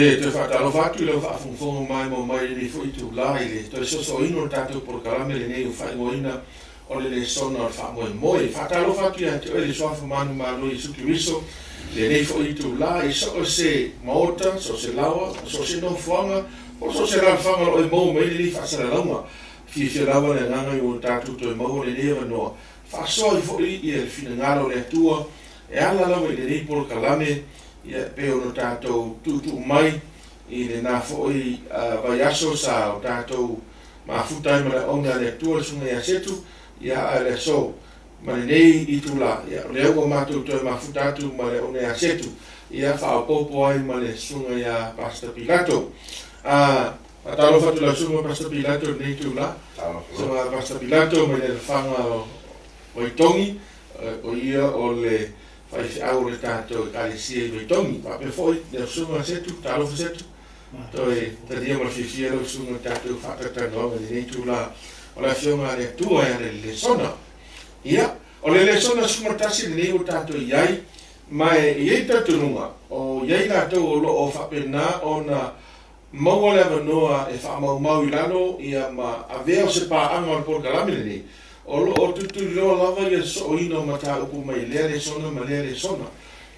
E toe faatalofa atu i lau faafogafoga maimoa mai i lenei foi itulā i le toe soosooina o le tatou polokalame lenei ua faaigoaina o le Lesona o le Faamoemoe. E faatalofa atu ia te oe le Suafa manumalo Iesu Keriso i lenei foi itulā i so o se maota, so o se laoa, so o se nofoaga, po o so o se alaalafaga o lo o e maua mai ai lenei faasalalauga. Fiafia lava le agaga ua tatou toe maua lenei avanoa faasoa ai foi le finagalo o le Atua e ala lava i lenei polokalame Ia, e pei ona tatou tuutuu mai i lena foi vaiaso sa o tatou mafuta ai ma le aoga a le Atua le Susuga ia Setu, ia a o le aso ma lenei itula, ia o lea ua matou toe mafuta atu ma le aoga ia Setu, ia faaopoopo ai ma le Susuga ia Pastor Pilato. Faatalofa atu i lau Susuga Pastor Pilato i lenei itula. Susuga Pastor Pilato mai le alafaga o Vaitogi, o ia o le faifeau o le tatou Ekalesia i Vaitogi. Faapea foi lau Susuga Setu, talofa Setu, toe talia ma le fiafia lau Susuga i le tatou faatalatalanoaga i lenei itula o le Afioga a le Atua e ala i le lesona. Ia, o le lesona 11 lenei ua tatou i ai, ma e i ai le talitonuga, o i ai latou o lo o faapena ona Maua le avanoa e faamaumau i lalo ia ma avea o se paaga o le polokalame lenei, o lo o tulituliloa lava ia sosooina o mataupu mai lea lesona ma lea lesona.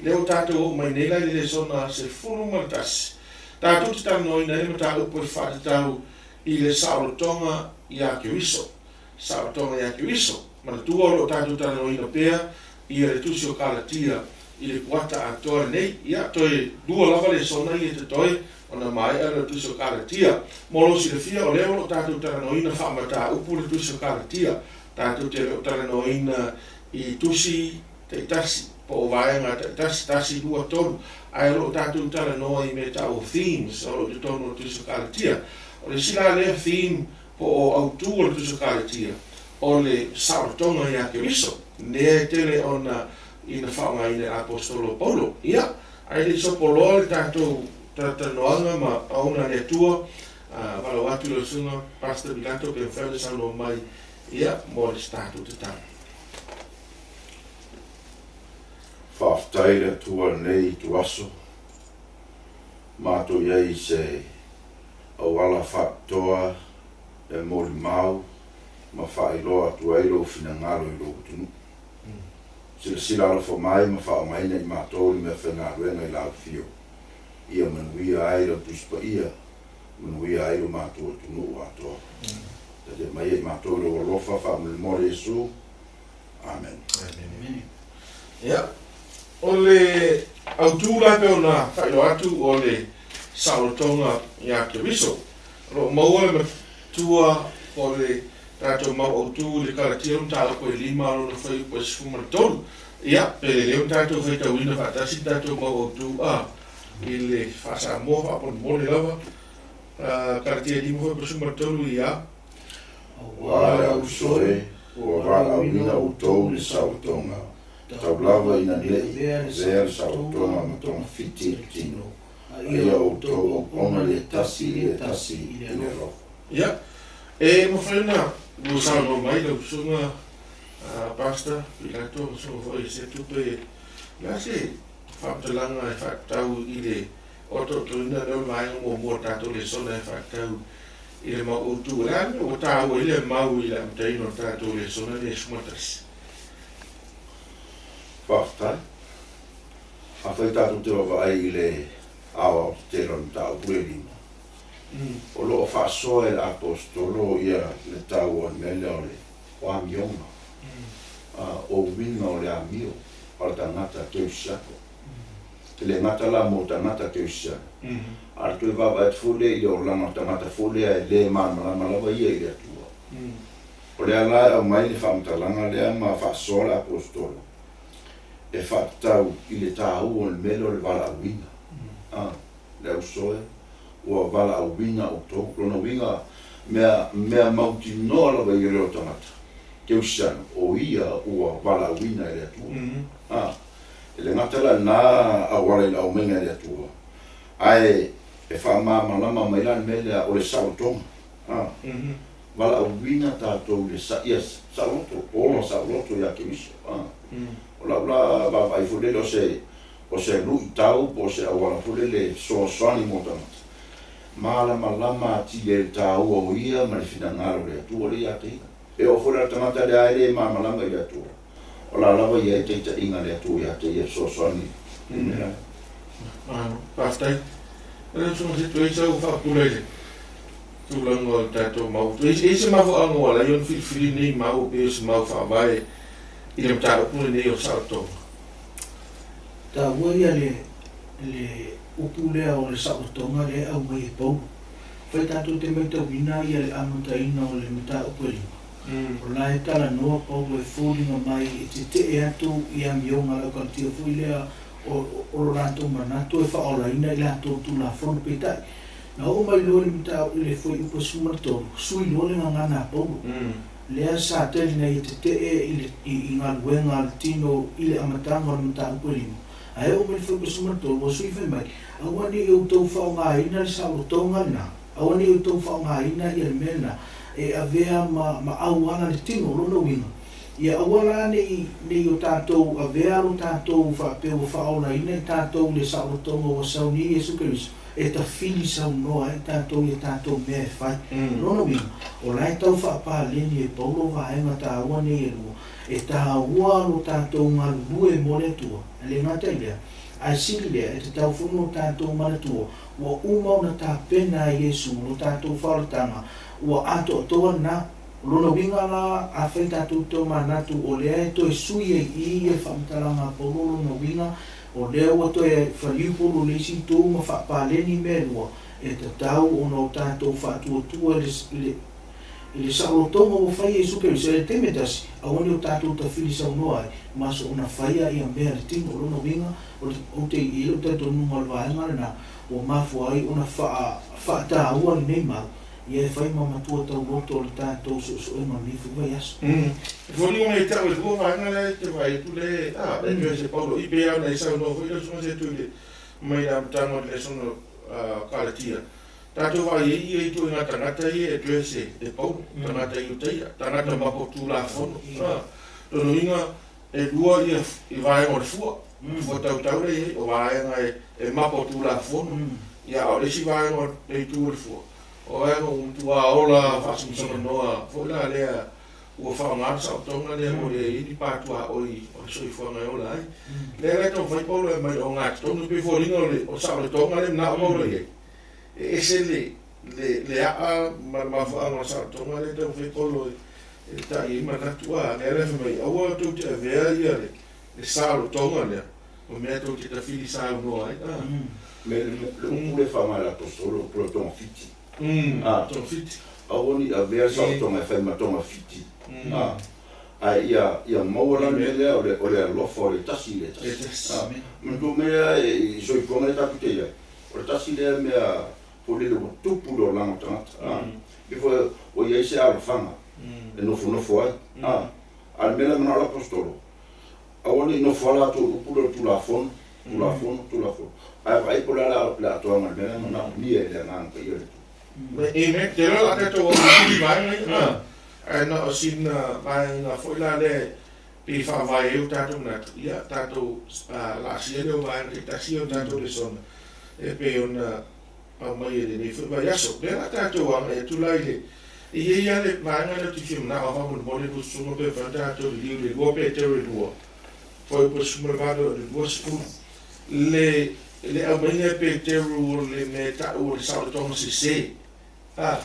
Lea ua tatou oo mai nei la i le lesona 11, tatou te talanoaina ai le mataupu e faatatau i le saolotoga ia Keriso. Saolotoga ia Keriso. Manatua o lo o tatou talanoaina pea ia le Tusi o Kalatia i le kuata atoa lenei. Ia, toe lua lava lesona ia e totoe ona maea lea o le Tusi o Kalatia. Mo lou silafia, o lea o lo o tatou talanoaina faamataupu le Tusi o Kalatia. Tatou te le o talanoaina i tusi taitasi, po o vaega taitasi, tasi, lua, tolu, ae o lo o tatou talanoa i mea e tau o themes o lo o i totonu o le Tusi o Kalatia. O le isi la lea theme po o autu o le Tusi o Kalatia, o le saolotoga ia Keriso, lea e tele ona ina faaaogaina e le Aposetolo o Paulo. Ia, ae le i sopo loa le tatou talatalanoaga ma auauna a le Atua, valaau atu i lau Susuga Pastor Pilato pe mafai ona saunoa mai, ia, mo le tatou tatalo. Faafetai i le Atua i lenei ituaso, matou i ai i se auala faapitoa e molimau ma faailoa atu ai lou finagalo i lou atunuu. Silasila alofa mai ma faaaogaina i matou le meafaigaluega i la afio, ia manuia ai lau Tusi Paia, manuia ai lo matou atunuu atoa. Talia maia i matou i lou alofa faamolemole Iesu. Amen. Amen. Ia, o le autu la pei ona faailoa atu o le saolotoga ia Keriso. O lo o maua le matua o le tatou mau autu i le Kalatia o le mataupu e lima lona fuaiupu e 13. Ia, pe lelei ona tatou faitauina faatasi le tatou mau autu a i le faa-Samoa faamolemole lava. Kalatia 5 fuaiupu 13 ia. Aua le auso e, ua valaauina outou i le saolotoga, tau lava ina ne i avea le saolotoga ma togafiti i le tino, a ia outou auauna le tasi i le tasi i le alofa. Ia, e mafai ona lua saunoa mai lau susuga Pastor Pilato ma susuga foi Setu pe o le a se faamatalaga e faatatau i le otootoina lea o le vaega muamua o le tatou lesona e faatatau i le mau autu. O le a le mea ua taua ai le mau i le amataina o le tatou lesona lenei 11? Faafetai. Afai tatou te vaavaai i le aoaotetele o le mataupu e lima, o lo o faasoa e le Aposetolo ia le tau o le mea lea o le amioga, o uiga o le amio a le tagata kerisiano. E le gata la mo tagata kerisiano, a o le toe vaavaai atu foi lea i le olaga o le tagata foi lea e le malamalama lava ia i le Atua. O lea la e aumai le faamatalaga lea ma faasoa le Aposetolo, e faatatau i le taua o le mea lea o le valaauina. A, le ausoe, ua valaauina outou. Lona uiga, mea, mea mautinoa lava ia lea o tagata, kerisiano, o ia ua valaauina e le Atua. A, e le gata la i lena auala i le aumaiga e le Atua, ae e faamalamalama mai la le mea lea o le saolotoga. A, valaauina tatou i le sa, ia saoloto, ola saoloto ia Keriso. A, o lau la vaavaai foi lele o se. O se luʻitau po o se auala foi lele e fesoasoani mo tagata, malamalama atili ai le taua o ia ma le finagalo o le Atua lea ia te ia. E oo foi la i le tagata lea e le malamalama i le Atua, o la lava ia e taitaʻiga a le Atua ia te ia e fesoasoani i le mea la. Malo, faafetai. Lau Afioga se toe sau faapula i le tulaga o le tatou mau. E i ai se mafuaaga ua ala ai ona filifili nei mau pei o se mau faavae i le mataupu lenei o le saolotoga? Taua ia le le upu lea o le saolotoga lea e aumai e Paulo. Afai tatou te maitauina ia le amataina o le mataupu e lima, o la e talanoa Paulo e foliga mai e tetee atu i amioga a le aukalatia foi lea o o lo latou manatu e faaolaina i latou Tulafono. Peitai, na oo mai loa i le mataupu i le fuaiupu e 13, sui loa le gagana a Paulo. Lea sa tali ina ia tetee i le i galuega a le tino i le amataga o le mataupu e lima. Ae oo mai le fuaiupu 13, ua sui fai mai, Aua ne i outou faaaogaina le saolotoga lena, aua ne i outou faaaogaina ia le mea lena e avea ma ma auala le tino, lona uiga, ia aua la ne i ne i o tatou avea lo tatou faapea ua faaolaina i tatou i le saolotoga ua sau nei Iesu Keriso, e tafili saunoa ai tatou i a tatou mea e fai. Lona uiga, o la e tau faapaleni e Paulo vaega taua nei e lua, e taua lo tatou galulue mo le Atua, e le gata i lea, ae sili lea, e tatau foi ona o tatou manatua, ua uma ona tapena e Iesu lo tatou faaolataga, ua atoatoa lena. O lona uiga la, afai tatou te tomanatu o lea e toe sui ai i i le faamatalaga a Paulo, lona uiga, O lea ua toe faliu Paulo i le isi itu ma faapaleni mea e lua, e tatau ona o tatou faatuatua i le, i le saolotoga ua fai e Iesu Keriso, i le taimi e tasi, aua ne o tatou tafili saunoa ai, ma soona faia ia mea le tino. O lona uiga, o le, ou te i lou talitonuga o le vaega lena ua mafua ai ona faa, faataua lenei mau, Ia e fai ma matua tauloto o le tatou suesuega o lenei foi vaiaso. E foliga mai tau e lua vaega lea e te vaai atu le a le address e Paulo i pei lava ona e saunoa foi lau susuga Setu i le mai le amataga o le lesson o Kalatia. Tatou vaai ai ia ituaiga tagata ia e address e Paulo, tagata Iutaia, tagata mapo Tulafono. Lona uiga e lua ia vaega o le fua, fua tautau lea e i ai, o vaega e mapo Tulafono, ia a o le isi vaega o le itu o le fua, o vaega ua matua ola faasomosomonoa foi la lea ua faaaoga le saotoga lea ua leai ai ni patuaoi o le soifuaga e ola ai. Lea la e taumafai Paulo e aumai o ogatotonu, e pei e foliga o le saolotoga lea e manao Paulo i ai, e ese le aa ma le mafuaaga o le saolotoga lea e taumafai Paulo e E taʻi ai manatu, a lea la e fai mai, aua tou te avea ia le saolotoga lea, o mea tou te tafili saunoa ai, a. Me le upu lea e faaaoga e le Aposetolo, o le togafiti. A, togafiti. Aua ne i avea le saolotoga e fai ma togafiti, a, ae ia, ia maua la le mea lea o le, o le alofa o le tasi i le tasi. A, manatua mai lea i soifuaga lea tatou te i ai, o le tasi lea mea foi lele ua tupu le olaga o tagata, a, pei foi ua i ai se alofaga e nofonofo ai, a, a o le mea lea e manao le Aposetolo, aua ne i nofo lava latou i le upu lea o le Tulafono, Tulafono, Tulafono, ae vaai po o le a le atoaga o le mea lea e manaomia e le Agaga Paia o le Atua. Amen. Te iloa o le a tatou auiliili vaega ia, a, ae na o sina vaega foi la lea pei e faavae ai o tatou manatu, ia, tatou laasia lea o vaega taitasi ia o tatou lesona e pei ona aumai e lenei foi vaiaso. Lea la tatou agai atu la i le, e i ai lava le vaega lea ou te fia manao lava faamolemole lua susuga pe mafai ona tatou liliu i le 2 Petero e 2, fuaiupu e 18 o le 20, le, le aumaiga e Peteru o le mea e tau o le saolotoga sese. A,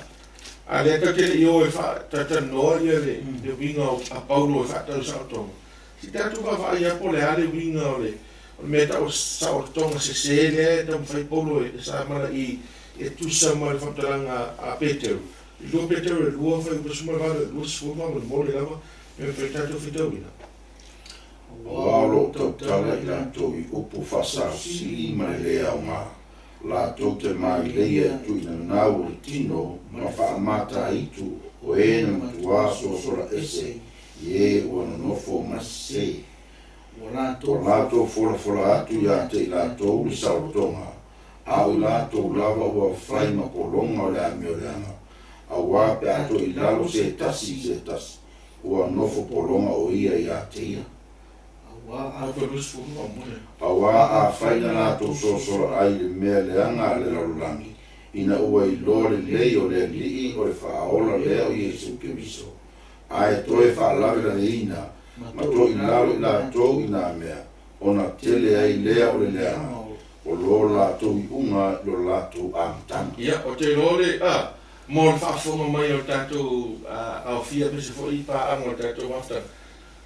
a lea tatou te le i o e faatalatalanoa ia le, le uiga o, a Paulo e faatatau i le saolotoga, se i tatou vaavaai lava po o le a le uiga o le, O le mea e tau o le saolotoga sese lea e taumafai Paulo e samala i e tusa ma le faamatalaga a Peteru. I 2 Peteru e 2 fuaiupu 18 e 20 faamolemole lava e mafai ona tatou faitauina. Aua o lo o tautala i latou i upu faasaosili ma le le aoga, latou te maileia i tuuinanau o le tino ma faamataitu o e na matuā soasola ese i e ua nonofo ma sese. Ua latou folafola atu ia te i latou le saolotoga, a o i latou lava ua fai ma pologa o le amioleaga, auā pe a toe i lalo se tasi i se tasi, ua nofo pologa o ia ia te ia. Auā afai na latou sosola ai i le mea leaga a le lalolagi, ina ua iloa lelei o le Alii o le Faaola lea o Iesu Keriso, ae toe faalavelaveina ma toilalo i latou i nā mea, ona tele ai lea o le leaga o lo latou iuga i lo latou amataga. Ia, ou te iloa le, a, mo le faafofoga mai o le tatou aofia aemaise foi paaga o le tatou mafutaga.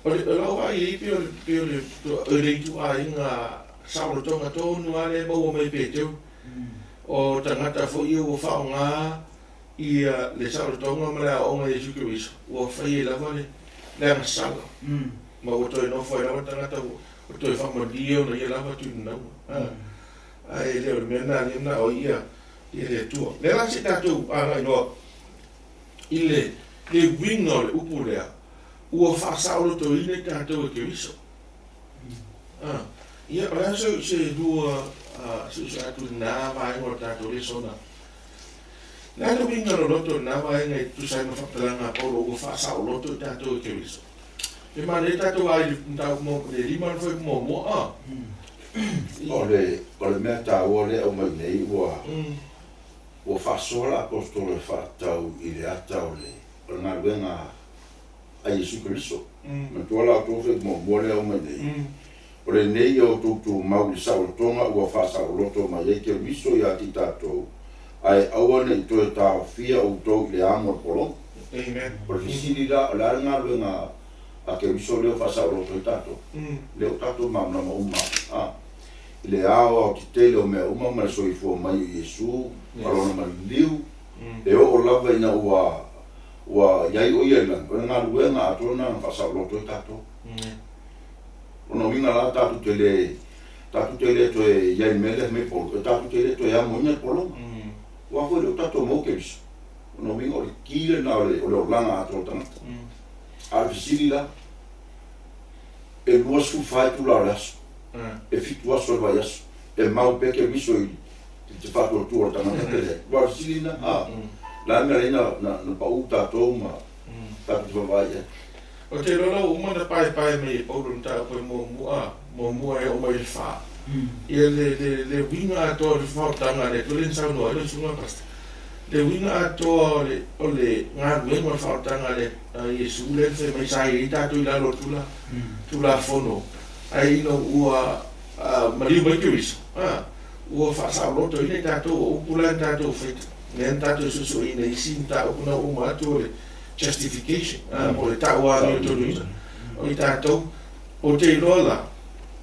O le, o lau vaai i ai pei o le, pei o le, o le ituaiga saolotoga tonu lava lea e maua mai e Peteru. O tagata foi ia ua faaaoga ia le saolotoga ma le aoaoga a Iesu Keriso, ua fai ai lava le, le agasala. Ma ua toe nofo ai lava le tagata ua, ua toe faamalie ona ia lava tuinauga. Ae le o le mea lena lea na o ai ia, ia le Atua. Lea la se i tatou agai loa i le, le uiga o le upu lea, ua faasaolotoina i tatou e Keriso. Ia, o le a se, se lua suesuega atu i lena vaega o le tatou lesona? O le a le uiga loloto o lena vaega e tusa ai ma faamatalaga a Paulo ua faasaoloto i tatou e Keriso? E manaia tatou vaai i le mataupu mo le 5 le fuaiupu muamua. O le, o le mea taua lea e aumai nei ua, ua faasoa le Aposetolo e faatatau i le ata o le, o le galuega a Iesu Keriso. Manatua la outou fuaiupu muamua lea e aumai nei, O lenei ia outou tumau i le saolotoga ua faasaoloto mai ai Keriso ia te i tatou, ae aua ne i toe taofia outou i le amo o le pologa. O le fesili la, o le a le galuega a Keriso lea ua faasaoloto ai tatou? Lea ua tatou malamalama uma a i le aoaotetele o mea uma ma le soifua mai o Iesu ma Lona maliliu, e oo lava ina ua ua i ai o Ia i le lagi, o le galuega atoa lena na faasaoloto ai tatou. Lona uiga la, tatou te le, tatou te le toe i ai i le mea lea fai mai Paulo, e tatou te le toe amoina le pologa. Aua foi o lea ua tatou maua Keriso. Lona uiga o le ki lena o le, o le olaga atoa o le tagata. A o le fesili la, e 24 itula o le aso, e 7 aso o le vaiaso, e mau pea Keriso i te faatuatua o le tagata pe leai. Aua o le fesili lena, a, o le a le mea lea na, na, na pau tatou ma tatou te vaavaai i ai. Ou te iloa la ua uma ona paepae mai e Paulo le mataupu e muamua, muamua e oo mai i le fa. Ia le, le, le uiga atoa o le faautaga a le Atua lea na saunoa ai lau Susuga Pastor. Le uiga atoa o le, o le galuega o le faautaga a le, a Iesu lea na fai mai sa i ai tatou i lalo o le tula, Tulafono, ae ina ua maliu mai Keriso, a, ua faasaolotoina i tatou, o upu la na tatou faita, lea na tatou suesueina i isi mataupu na uma atu o le justification, a, po o le tauamiotoluina o i tatou. Ou te iloa la,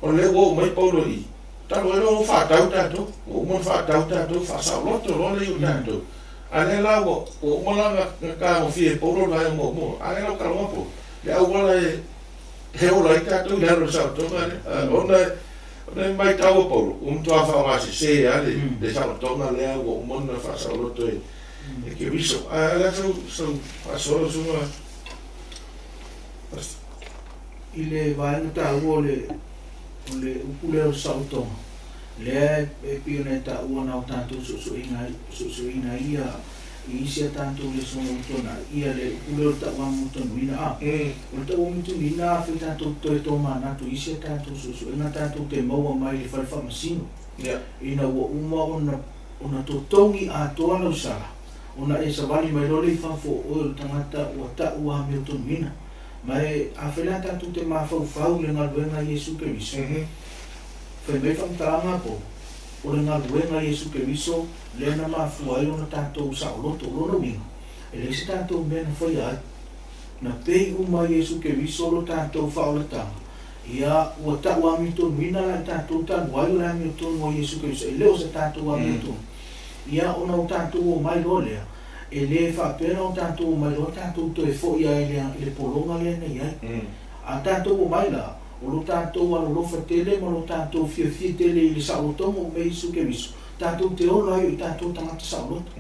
o lea ua oo mai Paulo i i, talu ai loa ua faatau tatou, ua uma ona faatau tatou, faasaoloto loa lea i tatou. A lea la ua uma la na tagofia e Paulo le vaega muamua, a lea la ua talanoa Paulo, le auala e He ola ai tatou i lalo o le saolotoga lea. Ona ona e maitau a Paulo, ua matua faaaogasese lava le le saolotoga lea ua uma ona faasaoloto e e Keriso. Ae o le a sau sau faasoa lau susuga Pastor? I le vaega taua o le o le upu lea o le saolotoga, lea e pei ona e taua na o tatou suesueina ai suesueina ai ia i isi a tatou lesona ua tuanai, ia le upu lea o le tauamiotonuina, a. O le tauamiotonuina afai tatou te toe tomanatu i isi a tatou suesuega tatou te maua mai le fale faamasino, ina ua uma ona, ona totogi atoa lau sala, ona e savali mai loa lea i fafo o oe o le tagata ua tauamiotonuina. Ma e, afai la tatou te mafaufau i le galuega a Iesu Keriso, fai mai faamatalaga a Paulo, o le galuega a Iesu Keriso lea na mafua ai ona tatou saoloto. O lona uiga, e leai se tatou mea na faia ai. Na pei uma ai Iesu Keriso lo tatou faaolataga, ia, ua tau amiotonuina la i tatou talu ai o le amiotonu a Iesu Keriso, e le o se tatou amiotonu. Ia, ona o tatou omai loa lea, e le faapea na o tatou omai loa tatou toe foi ai i le pologa lea na i ai. A tatou omai la, o lo tatou alolofa tele ma lo tatou fiafia tele i le saolotoga o mea Iesu Keriso, tatou te ola ai o i tatou tagata saoloto.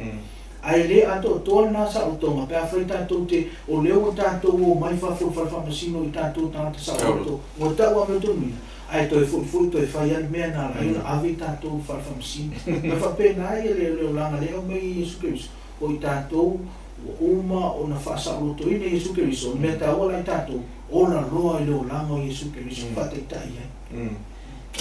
Ae le atoatoa lena saolotoga pe afai tatou te, o lea ua tatou omai fafo i le fale faamasino i tatou tagata saoloto, ua tau amiotonuina, ae toe foi foi toe fai lava le mea na ala ai ona ave i tatou i le fale faamasino. Ma e faapena ia le olaga lea e aumai e Iesu Keriso. O i tatou ua uma ona faasaolotoina e Iesu Keriso, o le mea taua la i tatou, ola loa i le olaga o Iesu Keriso, faataitai ai.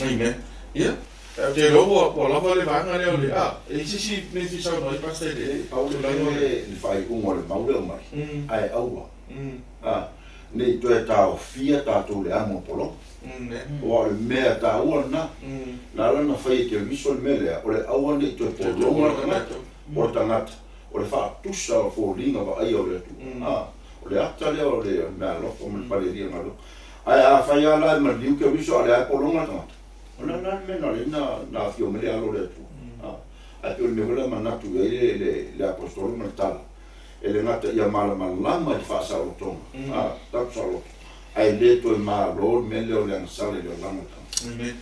Amen. Ia, ou te iloa ua, ua lava le vaega lea o le, a, e i ai se isi mea e fia saunoa ai, Pastor, i le Pau le tulaga o mea le. le faaiuga o le mau lea omai, ae aua, a, ne i toe taofia tatou i le amo o pologa. Aua o le mea taua lena, na ala ona fai e Keriso le mea lea, o le aua ne i toe pologa le tagata, o le tagata, o le faatusa o foliga vaaia o le Atua. A, o le ata lea o le meaalofa ma le palelia galuega. Ae afai lava la e maliu Keriso a o lea lava e pologa le tagata, o le a la le mea na ala ai na afio mai le Alo o le Atua? A, ae pei o le mea foi lea e manatu i ai le Aposetolo ma le tala, e le gata ia malamalama i le faasaolotoga, a, tatou saoloto, ae le toe malo le mea lea o le agasala i le olaga o le tagata. Amen.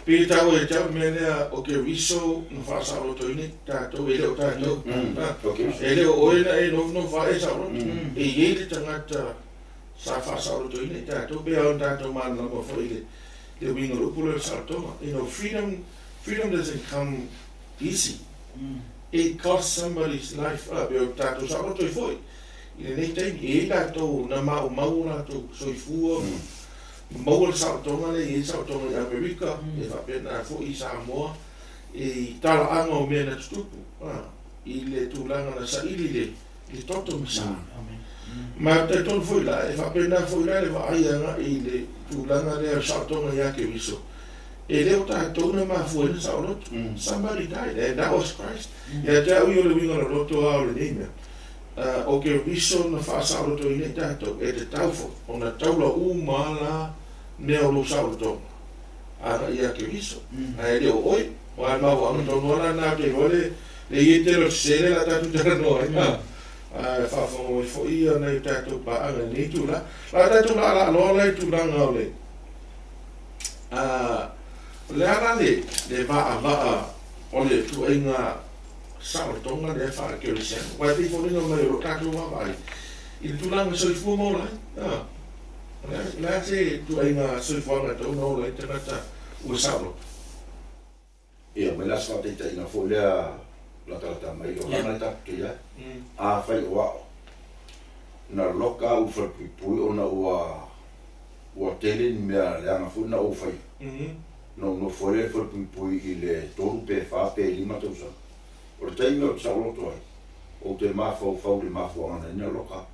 Pei e taua ia te au le mea lea o Keriso na faasaolotoina ai tatou, e le o tatou. E le o oe na e nofonofo ae saoloto. E i ai le tagata sa faasaolotoina i tatou, pei lava ona tatou malamalama foi i le uiga o le upu lea o le saolotoga. You know, freedom, freedom doesn't come easy. It costs somebody's life. Pei o tatou saoloto ai foi i lenei taimi. E i ai latou na maumau o latou soifua ma maua le saolotoga lea, e i ai le saolotoga i Amerika, e faapena foi i Samoa, i talaaga o mea na tutupu i le tulaga na saili i le toto ma sa. Ma ou te talitonu foi la, e faapena foi la le vaai agai i le tulaga lea o le saolotoga ia Keriso, e le o tatou na mafua ai na saoloto. Somebody died and that was Christ. Ia te au ia o le uiga o le loto lava o lenei mea, o Keriso na faasaolotoina i tatou, e tatau foi ona taula uma la mea o lou saolotoga agai ia Keriso, ae le o oe. Aua e mafuaaga tonu lava la lena, ou te iloa le le i ai tele o sese lea o le a tatou talanoa ai, a e faafofoga mai foi nai o tatou paaga i lenei itula. O le a tatou laalaaloa la i tulaga o le o le a la le le vaavaa o le ituaiga saolotoga lea faa-kerisiano, aua e pei e foliga mai o lo o tatou vaavaai i le tulaga soifua ma ola ai. O le a se ituaiga soifuaga e tatau ona ola ai le tagata ua saoloto? Ia, mai la se faataitaiga foi lea latalata mai i le olaga lea tatou te i ai. Afai o a'o, na loka au i le falepuipui ona ua ua tele ni mea leaga foi na ou faia. Na ou nofo ai lea i le falepuipui i le tolu pe fa pe lima tausaga. O le taimi ou te saoloto ai, ou te mafaufau i le mafuaaga na ala ai ona loka au.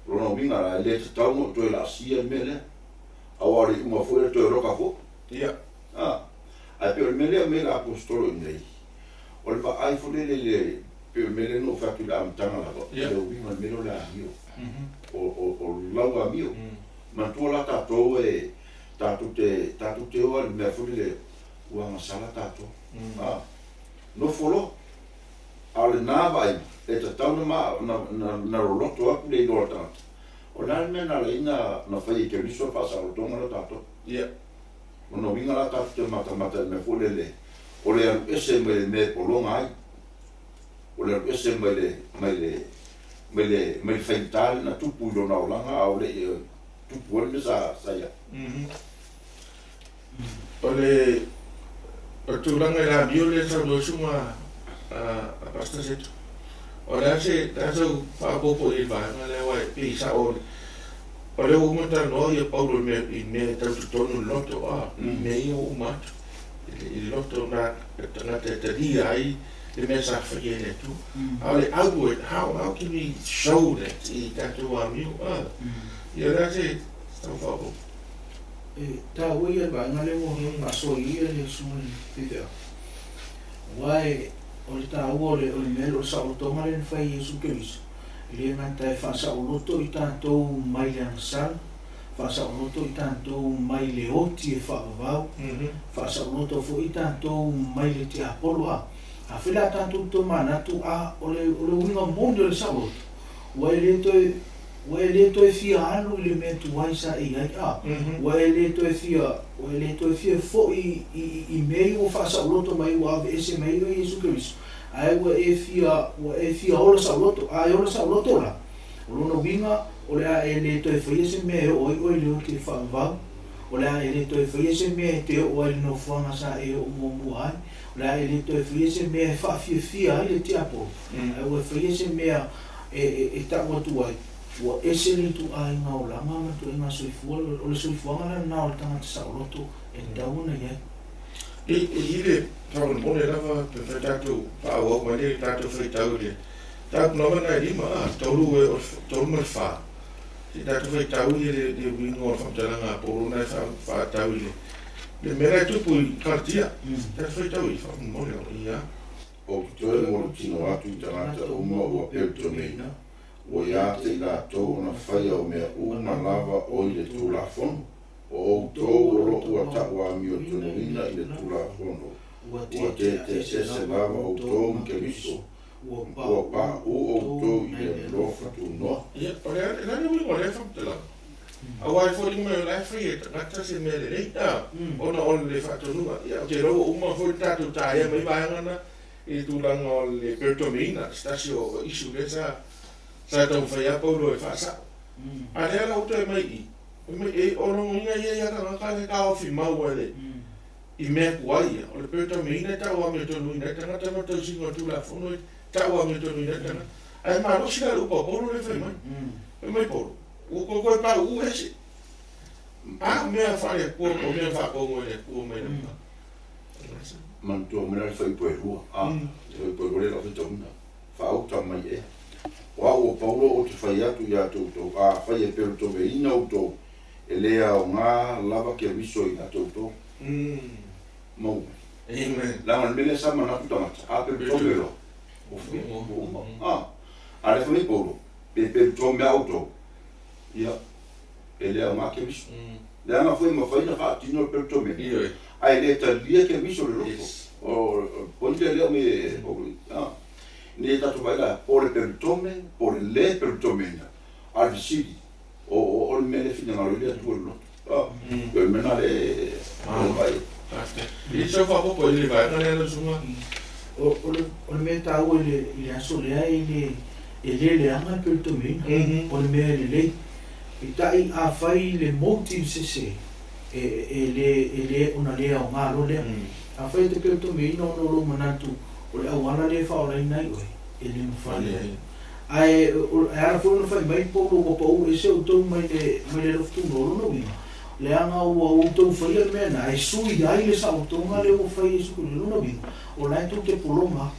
O lona uiga la, e le tatau ona ou toe laasia le mea lea, aua o le iuga foi e toe loka foi. Ia. A, ae pei o le mea lea e aumai e le Aposetolo i inei, o le vaai foi lele i le, pei o le mea lea na ou fai atu i le amataga lava, o le uiga o le mea lea o le amio, o lau amio. Manatua la tatou e, tatou te, tatou te o lava i le mea foi lele ua agasala tatou. A, nofo loa. A o lena vaaiga, e tatau ona na loloto atu le iloa o le tagata, o le a le mea na ala ai na fai e Keriso le faasaolotoga lea o tatou? Ia. Lona uiga la tatou te matamata i le mea foi lele, o le alu ese mai le mea e pologa ai, o le alu ese mai le, mai le, mai le, mai le faigata lea na tupu i lona olaga a o le i tupu ai le mea sa, sa i ai. O le tulaga i le amio lea e saunoa ai susuga a Pastor Seto, o le a se, le a sau faaopoopo i ai i le vaega lea aua e pei e sao o lea ua uma ona talanoa ia Paulo i mea i mea e tau totonu i le loto, a, mea ia ua uma atu i le loto na tagata e talia ai le mea sa faia e le Atua. A o le outward, how can we show that i tatou amio, a? Ia o le a se sau faaopoopo? E taua ia le vaega lea ua faasoa i ai le susuga i le faifeau. Aua e, o le taua o le, o le mea lea o le saolotoga lea na fai e Iesu Keriso, e le gata e faasaoloto i tatou mai le agasala, faasaoloto i tatou mai le oti e faavavau, faasaoloto foi i tatou mai le tiapolo. A, afai la tatou tomanatu, a, o le, o le uiga moni o le saoloto, ua e le toe Ua e le toe fia alu i le mea tuai sa e i ai, a, ua e le toe fia, ua e le toe fia foi i, i, i mea ia ua faasaoloto mai, ua aveese mai ai oe Iesu Keriso, ae ua e fia, ua e fia ola saoloto. A e ola saoloto la, o lona uiga, o le a e le toe faia se mea e oo ai oe i le oti e faavavau, o le a e le toe faia se mea e te oo ai i le nofoaga sa e oo muamua ai. O le a e le toe faia se mea e faafiafia ai le tiapolo, ae ua faia se mea e tau atu ai, ua ese le ituaiga olaga ma le ituaiga soifua, o le soifuaga la lena o le tagata saoloto e tatau ona i ai. E i le faamolemole lava pe fai tatou faaauau mai le tatou faitau i le mataupu lava lena e lima, a, tolu e, o le tolu ma le fa. Se i tatou faitau i le le uiga o le faamatalaga a Paulo lena e faatatau i le le mea la e tupu i Kalatia. Tatou faitau i faamolemole lava, ia. Ou te toe molotino atu i tagata uma ua peletomeina, ua ia te i latou ona faia o mea uma lava o i le Tulafono, O outou o lo ua tauamiotonuina i le Tulafono, ua teteese lava outou ma Keriso, ua paʻu outou i le alofa tunoa. Ia, o le a le uiga o lea faamatalaga? Aua e foliga mai o la e fai e tagata se mea lelei, a, ona o le faatonuga. Ia, ou te iloa ua uma foi ona tatou taea mai vaega na i le tulaga o le peritomeina, se tasi o issue lea sa taumafai lava Paulo e faasao. A lea la ua toe mai i i, E o lona uiga ia ia tagata le taofi mau e le i mea tuai ia, o le peritomeina e tau amiotonuina ai tagata ma le tausiga o le Tulafono e tau amiotonuina ai tagata. Ae malosi la le upu a Paulo lea e fai mai. Fai mai Paulo, ua toe toe pauu ese. A mea faale-Atua po o mea faatonu e le Atua mai le amataga. Manatua mai la le fuaiupu e lua, a, le fuaiupu e lua lea o lau faitauina. Faauta mai ea. O au o Paulo ou te fai atu iā te outou, afai e pelotoveina outou, e le aoga lava Keriso iā te outou. Maua mai. Leaga o le mea lea sa manatu tagata, a pelotome loa, ua fia, ua uma. A, a lea fai mai Paulo, pe pelotome lava outou, ia, e le aoga Keriso. Leaga foi e mafai ona faatino le pelotomega, ae le talia Keriso i le loto. O le point lea o mea e Paulo i, a. Ina ia tatou vaai la, po o le pelotome, po o le le pelotomeina, a o le fesili, o, o, o le mea lea e finagalo ai le Atua i le loto. A, o le mea lena lea e vaai ai. Faafetai. I sau faaopoopo i le vaega lea lau susuga? O le, o le mea taua i le, i le aso lea e le, e le leaga le pelotomeina, o le mea e lelei. Peitai afai le motive sese, e, e le, e le, ona le aoga loa lea. Afai e te pelotomeina ona o lou manatu o le auala lea e faaolaina ai oe, e le mafai. Ae, e ala foi ona fai mai Paulo ua pau ese outou mai le, mai le alofa tunoa, o lona uiga, leaga ua outou faia le mea lena, e sui ai le saotoga lea ua fai e Iesu Keriso. O lona uiga, o la e tou te pologa,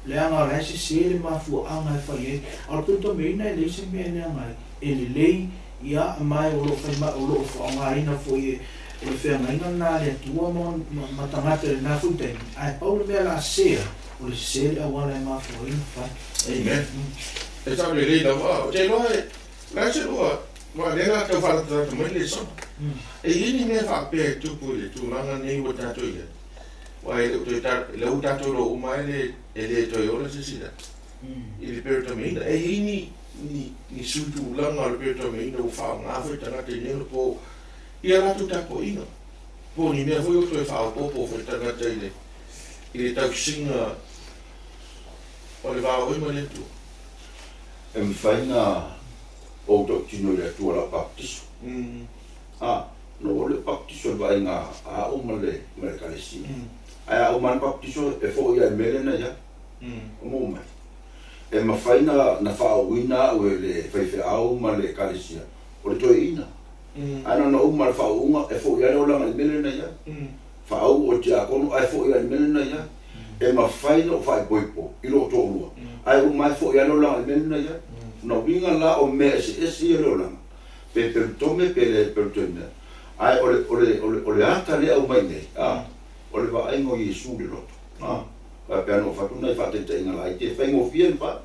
leaga o la e sese le mafuaaga e fai ai. A o le pelotomeina e leai se mea e leaga ai, e lelei, ia, ma o lo o fai ma, o lo o faaaogaina foi e, o le feagaiga lena a le Atua ma, ma, ma tagata i lena foi taimi, ae pau le mea o le a sesea, o le sese le auala e mafua ai ona fai. Amen. E tau lelei lava. Ou te iloa e, o le a se lua, aua o lea o le a tau faalatalata mai le lesona. E i ai ni mea faapea e tupu i le tulaga nei ua tatou i ai, aua e le o toe ta, o lea ua tatou iloa uma lava e le, e le toe ola se isi tagata i le peritomeina. E i ai ni, ni, ni sui tulaga o le peritomeina ua faaaoga foi tagata i nei ona po i a latou tapuaiga, po o ni mea foi ua toe faaopoopo foi tagata i le, i le tausiga o le va o oe ma le Atua. E mafai na ou tautino i le Atua lau baptiso. A, na ou alu e baptiso i le vaaiga a au ma le, ma le Ekalesia. Ae a uma lava le baptiso, e foi lava i le mea lea na i ai. O maua mai. E mafai na, na faaauuina au e le faifeau ma le Ekalesia, o le toeaina. Ae na ona uma le faauuga, e foi lava le olaga i le mea lea na i ai. Faauu o le tiakono ae foi lava i le mea lea na i ai. E mafai na ou faaipoipo i lou toalua, ae uma lava e foi lava le olaga i le mea lea na i ai. Ona uiga la o mea eseese ia o le olaga, pe pelutome pe le pelutome, ae o le, o le, o le, o le ata lea e aumai nei, a, o le vaaiga o Iesu i le loto, a. Faapea na ou avatu nai faataitaiga laiti e faigofie ona fai.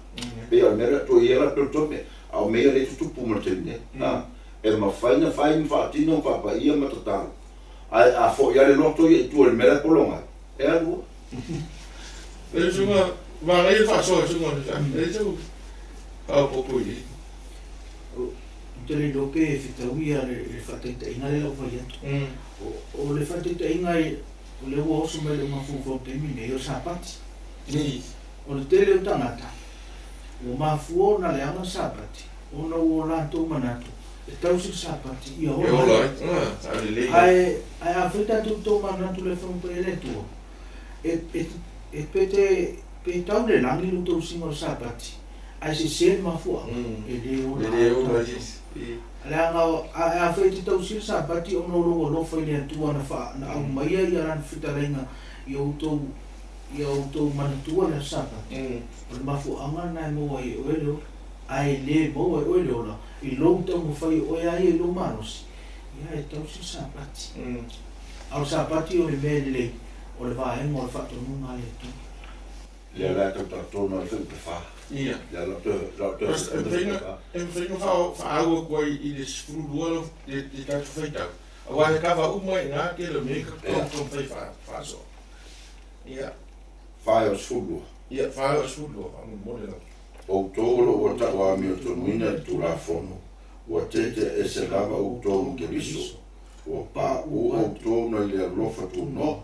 Pei o le mea lea, toe i ai la le pelutome, a o mea ia lea e tutupu ma le taimi nei, a. E mafai ona fai ma faatino ma faapaia ma tatalo, Ae a foi lava le loto ia i tua i le mea la e pologa ai, e alu oe. Le usuga, manaia le faasoa usuga o le tala. E leai sau faaopoopo i ai. Ou te le iloa pe fetaui ia le faataitaiga lea o lau fai atu. O le faataitaiga o lea ua oso mai i lou mafaufau i le taimi lenei, o le Sapati. O le tele o tagata ua mafua ona leaga le Sapati ona ua o latou manatu e tausi le Sapati ia ola ai. Ae, ae afai tatou tomanatu i le Afioga Paia le Atua, E, e, e pe te, pe tau le lagi lou tausiga o le Sapati, ae sese le mafuaaga, e le ola E le lava ola tatou. isi. I. Leaga a, afai e te tausia le Sapati ona o lou alofa i le Atua na faa, na aumaia ia Lana fetalaiga i outou, ia outou manatua le aso Sapati, o le mafuaaga lena e maua ai e oe le ola. Ae le maua e oe le ola i lou taumafai o oe lava ia i lou malosi, ia e tausi le Sapati. A o le Sapati o le mea lelei, o le vaega o le faatonuga a le Atua. Lea la e tau talatonu ai foi upu fa. Ia. Lea la toe la toe E mafai ona e mafai ona faaau atu ai i le 12 lau le le tatou faitau, aua e kava uma ai i ina tele o mea ia Ia. taumafai faasoa. Ia. Fa e o 12. Ia, fa e o 12, faamolemole lava. Outou o lo o ua tauamiotonuina i le Tulafono, ua teteaese lava outou ma Keriso, ua paʻū outou nai le alofa tunoa,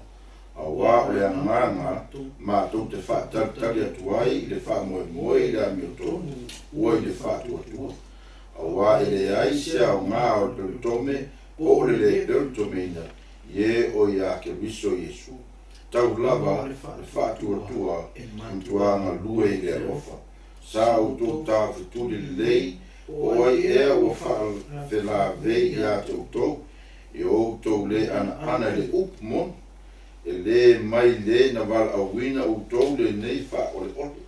auā o le agaga matou te faatalitali atu ai i le faamoemoe i le amiotonu ua i le faatuatua, auā e leai se aogā o le pelotome po o le lē pelotomeina i e o iā Keriso Iesu, tau lava le faatuatua e matuā galue i le alofa. Sa outou taofetuli lelei, po o ai ea ua faafelavei iā te outou, i o outou lē anaana i le upu moni, e lē mai lē na valaauina outou lenei faaoleole,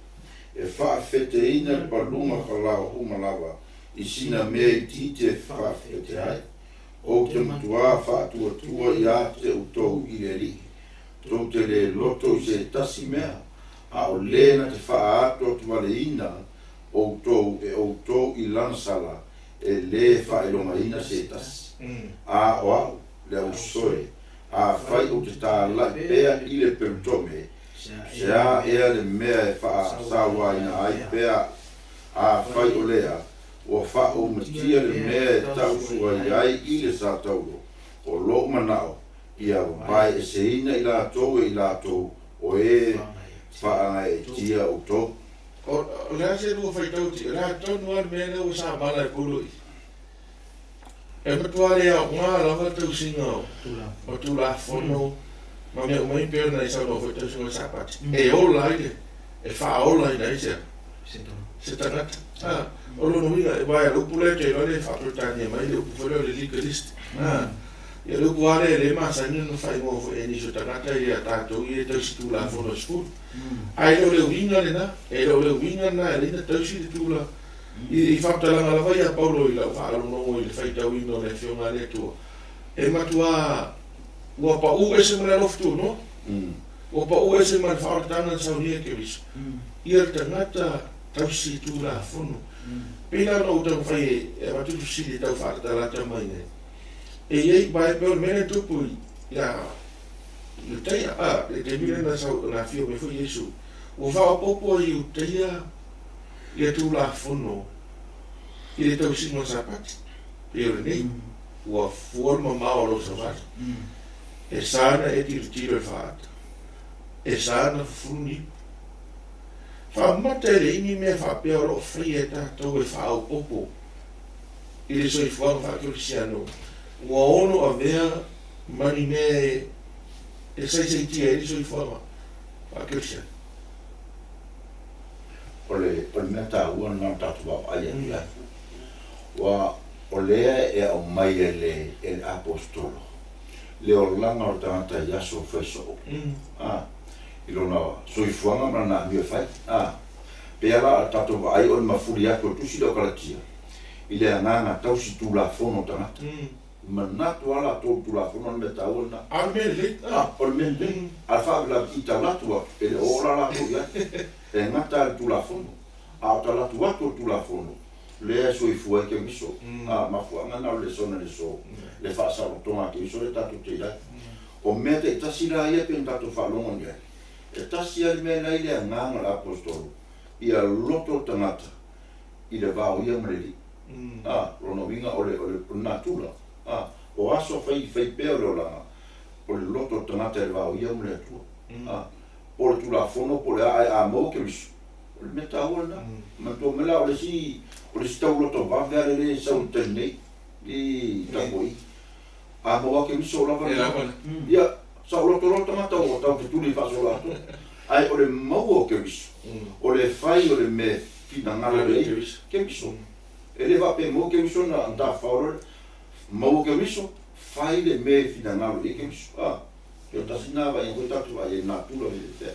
e faafeteina le paluga falaohuma lava i sina mea itiiti e faafete ai. Ou te matuā faatuatua iā te outou i le Alii, tou te lē loto i se tasi mea, a o lē na te faaatoatuvaleina outou e outou i lana sala, e lē faailogaina se tasi. A o a'u, le ausoe, afai ou te tāla'i pea i le pelotome, se a ea le mea e faasauaina ai pea a'u? Afai o lea, ua faaoumatia le mea e tausuai ai i le sa taulo, o lo'u mana'o, ia vaeeseina i latou e i latou o e faaagaeetia outou. O le a se lua faitau tia, o le a tonu lava le mea lea ua samala e Paulo i i. E matua le aoga lava le tausiga o Tulafono ma mea uma ia pei ona e saunoa foi i le tausiga o le Sapati, e ola ai le, e faaolaina ai se se tagata. A, o lona uiga, aua o le upu lea ou te iloa lea e faa-Peretania mai le upu foi lea o le legalist. A, ia le upu lava lea e le masani ona faaigoa foi e nisi o tagata ia tatou ia e tausi Tulafono e 10. Ae le o le uiga lena, e le o le uiga lena e alai ona tausi le tula I faamatalaga lava ia a Paulo i lau faalogologo i le faitauina o le Afioga a le Atua, e matuā ua paʻū ese ma le alofa tunoa, ua paʻū ese ma le faaolataga na saunia e Keriso, ia le tagata tausi Tulafono. Pei la ona ou taumafai e avatu le fesili e tau faalatalata mai ai, e i ai, aua e pei o le mea lea e tupu ia Iutaia, a, le taimi lea na sau, na afio mai foi Iesu, ua faaopoopo e Iutaia ia Tulafono i le tausiga o Sapati, pei o lenei, ua fua le mamao o lou savali, e sa ona e tilotilo i le faaata, e sa ona fufulu niu. Faamata e leai ni mea faapea o lo o faia e tatou e faaopoopo i le soifuaga faakerisiano ua ono avea ma ni mea e saisaitia ai le soifuaga faakerisiano. O le o le mea taua lena o le tatou vaavaai atu i ai. Ua o lea e aumai e le e le Aposetolo le olaga o le tagata i aso fai soo, a, i lona soifuaga ma lana amio e fai, a. Pei lava la o le tatou vaai o le mafuli atu o le Tusi lea o Kalatia i le agaga tausi Tulafono o tagata. Manatu lava latou i le Tulafono o le mea taua lena. A o le mea lelei. A o le mea lelei. A o le faalavelave i talatu atu, e le o ola latou i ai. E gata lava i le Tulafono. A o talatu atu o le Tulafono, lea e soifua ai Keriso. A, mafuaaga lena o le lesona i le aso, le faasaolotoga a Keriso lea tatou te i ai. O mea taitasi la ia pei ona tatou faalogo i ai, e tasi lava le mea la e i le agaga o le Aposetolo, ia loto le tagata i le va o ia ma le Alii. A, o lona uiga o le, o le, o le natura. A, o aso fai, fai pea o le olaga, o le loto o le tagata i le va o ia ma le Atua. A, po o le Tulafono po o le a, ae a maua Keriso, o le mea taua lena. Manatua mai la o le isi, o le isi tauloto vave lava lea e sau i le taimi nei i tapuaiga. A maua Keriso o lava lena. Ia. Saoloto loa le tagata ua tau fetuli faasoloatoa. Ae o le maua o Keriso, o le fai o le mea e finagalo i ai Keriso. E le faapea e maua Keriso ona tafafao loa lea. Maua Keriso, fai le mea e finagalo i ai Keriso. A, o le tasi lena vaaiga foi tatou te vaai ai i le natura i le fea.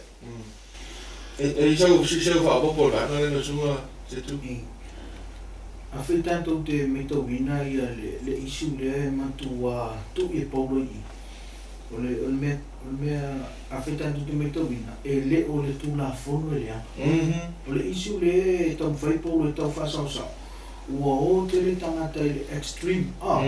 E i sau siseu faaopoopo o le vaega lea lau susuga Setu? I. Afai tatou te matauina ia le issue lea e matua tui e Paulo i i. O le, o le mea, o le mea, afai tatou te matauina, e le o le Tulafono e leaga. O le issue lea e taumafai Paulo e tau faasaosao, ua o tele tagata i le extreme, a,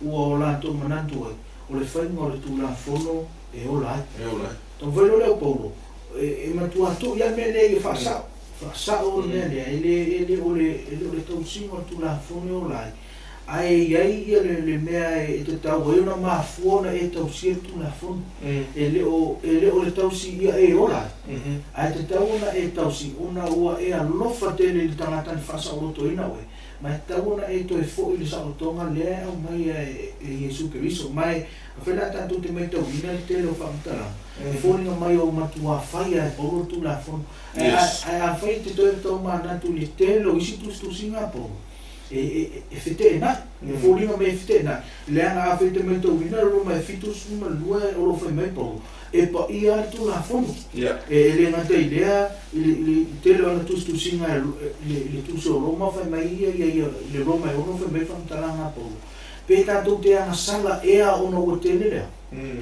ua o latou manatu ai, o le faiga o le Tulafono e ola ai. E ola ai. Taumafai loa lea o Paulo, e, e matua tui lava le mea lea ia faasao, faasao le mea lea, e le, e le o le, e le o le tausiga o le Tulafono e ola ai. Ae i ai ia le mea e tatau ai ona mafua ona e tausia le Tulafono. E le o, e le o le tausi ia e ola ai, ae tatau ona e tausi ona ua e alofa tele i le tagata na faasaolotoina oe, ma e tatau ona e toe foi i le saolotoga lea e aumaia e Iesu Keriso. Ma e afai la tatou te maitauina le tele o faamatalaga, e foliga mai ua matuā fai lava e Paulo le Tulafono. Ae, ae afai e te toe taumanatu i le tele o isi tusitusiga a Paulo, e feteenai, e foliga mai e feteenai, leaga afai e te maitauina le Roma e 72 o lo o fai mai Paulo, e paia ai le Tulafono. E le gata i lea, i le tele o ana tusitusiga i le tusi o Roma fai mai ia ia i le Roma e 6 fai mai faamatalaga a Paulo, pe tatou te agasala ea ona ua tele lea,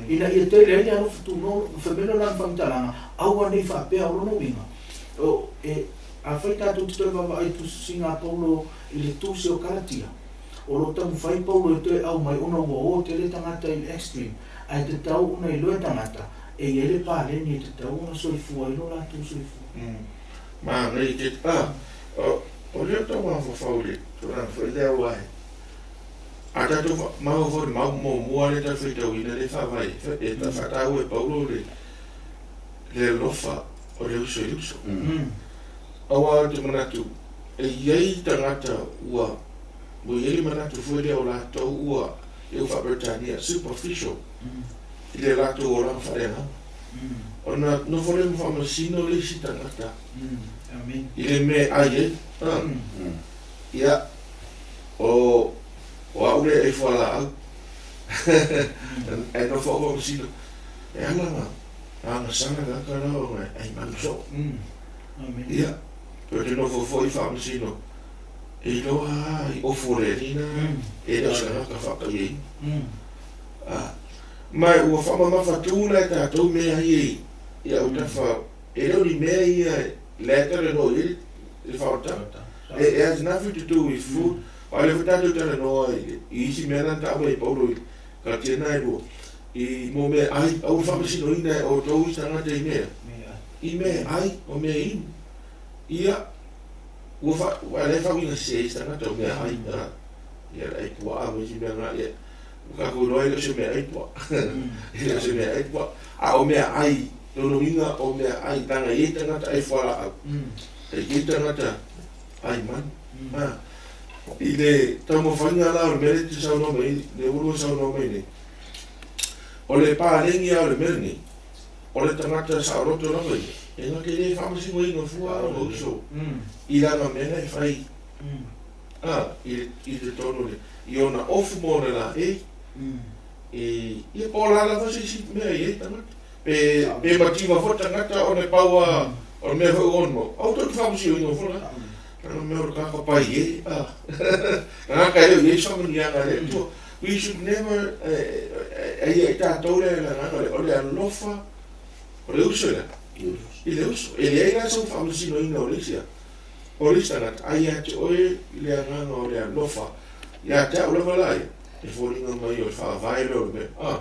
ina ia tele ai le alofa tunoa, fai mai lea o lana faamatalaga, aua ne i faapea o lona uiga, e Afai tatou te toe vaavaai i tusitusiga a Paulo i le tusi o Kalatia, o lo o taumafai Paulo e toe aumai ona ua o tele tagata i le extreme, ae tatau ona iloa e tagata e i ai le paleni e tatau ona soifua ai lo latou soifua. Manaia te a o lea tau mafaufau i le tulaga foi lea aua e a tatou mafaufau i le mau muamua lea tatou faitauina lea e faavae e faataua e Paulo le le alofa o le uso i le uso. Aua ou te manatu, e i ai tagata ua, ua i ai le manatu foi lea o latou ua, i au faa-Peretania, superficial i le latou olaga faaleagaga. Ona nofo lea ma faamasino le isi tagata i le mea e ai ai. Ia, o, o au lea e ai fualaau. Ae nofo au faamasino, e ala na agasala tagata la ona e ai manu soo. Ia, ou te nofo foi i Faamasino, e iloa lava i ofu o le alii na, e le o se tagata faapaiaina. A, ma ua faamamafa tu la e tatou mea ia i autafa, e le o ni mea ia lea e talanoa i ai le faaolataga. It has nothing to do with food. Aua o lea foi tatou talanoa i isi mea na na aumai e Paulo i Kalatia na e lua, i mo mea ai, aua le faamasinoina e outou isi tagata i mea, i mea ai, o mea inu. Ia, ua fa, ua lea e faauiga sese ai isi tagata o mea ai, a, ia le ai puaa ma isi mea na, ia, ua tatou iloa e le o se mea ai puaa. E le o se mea ai puaa. A o mea ai, lona uiga o mea ai, leaga e i ai tagata ai fualaau, e i ai tagata ai manu. A, i le taumafaiga la o le mea lea e te saunoa mai ai, lea ua lua saunoa mai nei, o le paleni lava o le mea lenei, o le tagata saoloto lava ia, e na te le faamasinoina fua lona uso i lana mea la e fai, a, i totonu o le, i ona ofu ma ona laei, i, ia po o le a lava se isi mea e i ai le tagata. Pe, pe mativa foi le tagata ona e pau a, o le mea foi ua ona mau, aua tou te faamasinoina fua la. Lana mea o le tagata pai e, a, tagata e le o i ai se faamanuiaga a le Atua. We should never, e ia i tatou le agaga lea, o le alofa, o le uso lea, i le uso. E leai la sou faamasinoina o le isi a, o le isi tagata, ae ia te oe le agaga o le alofa. Ia te au lava la ia, e foliga mai o le faavae lea o le mea, a.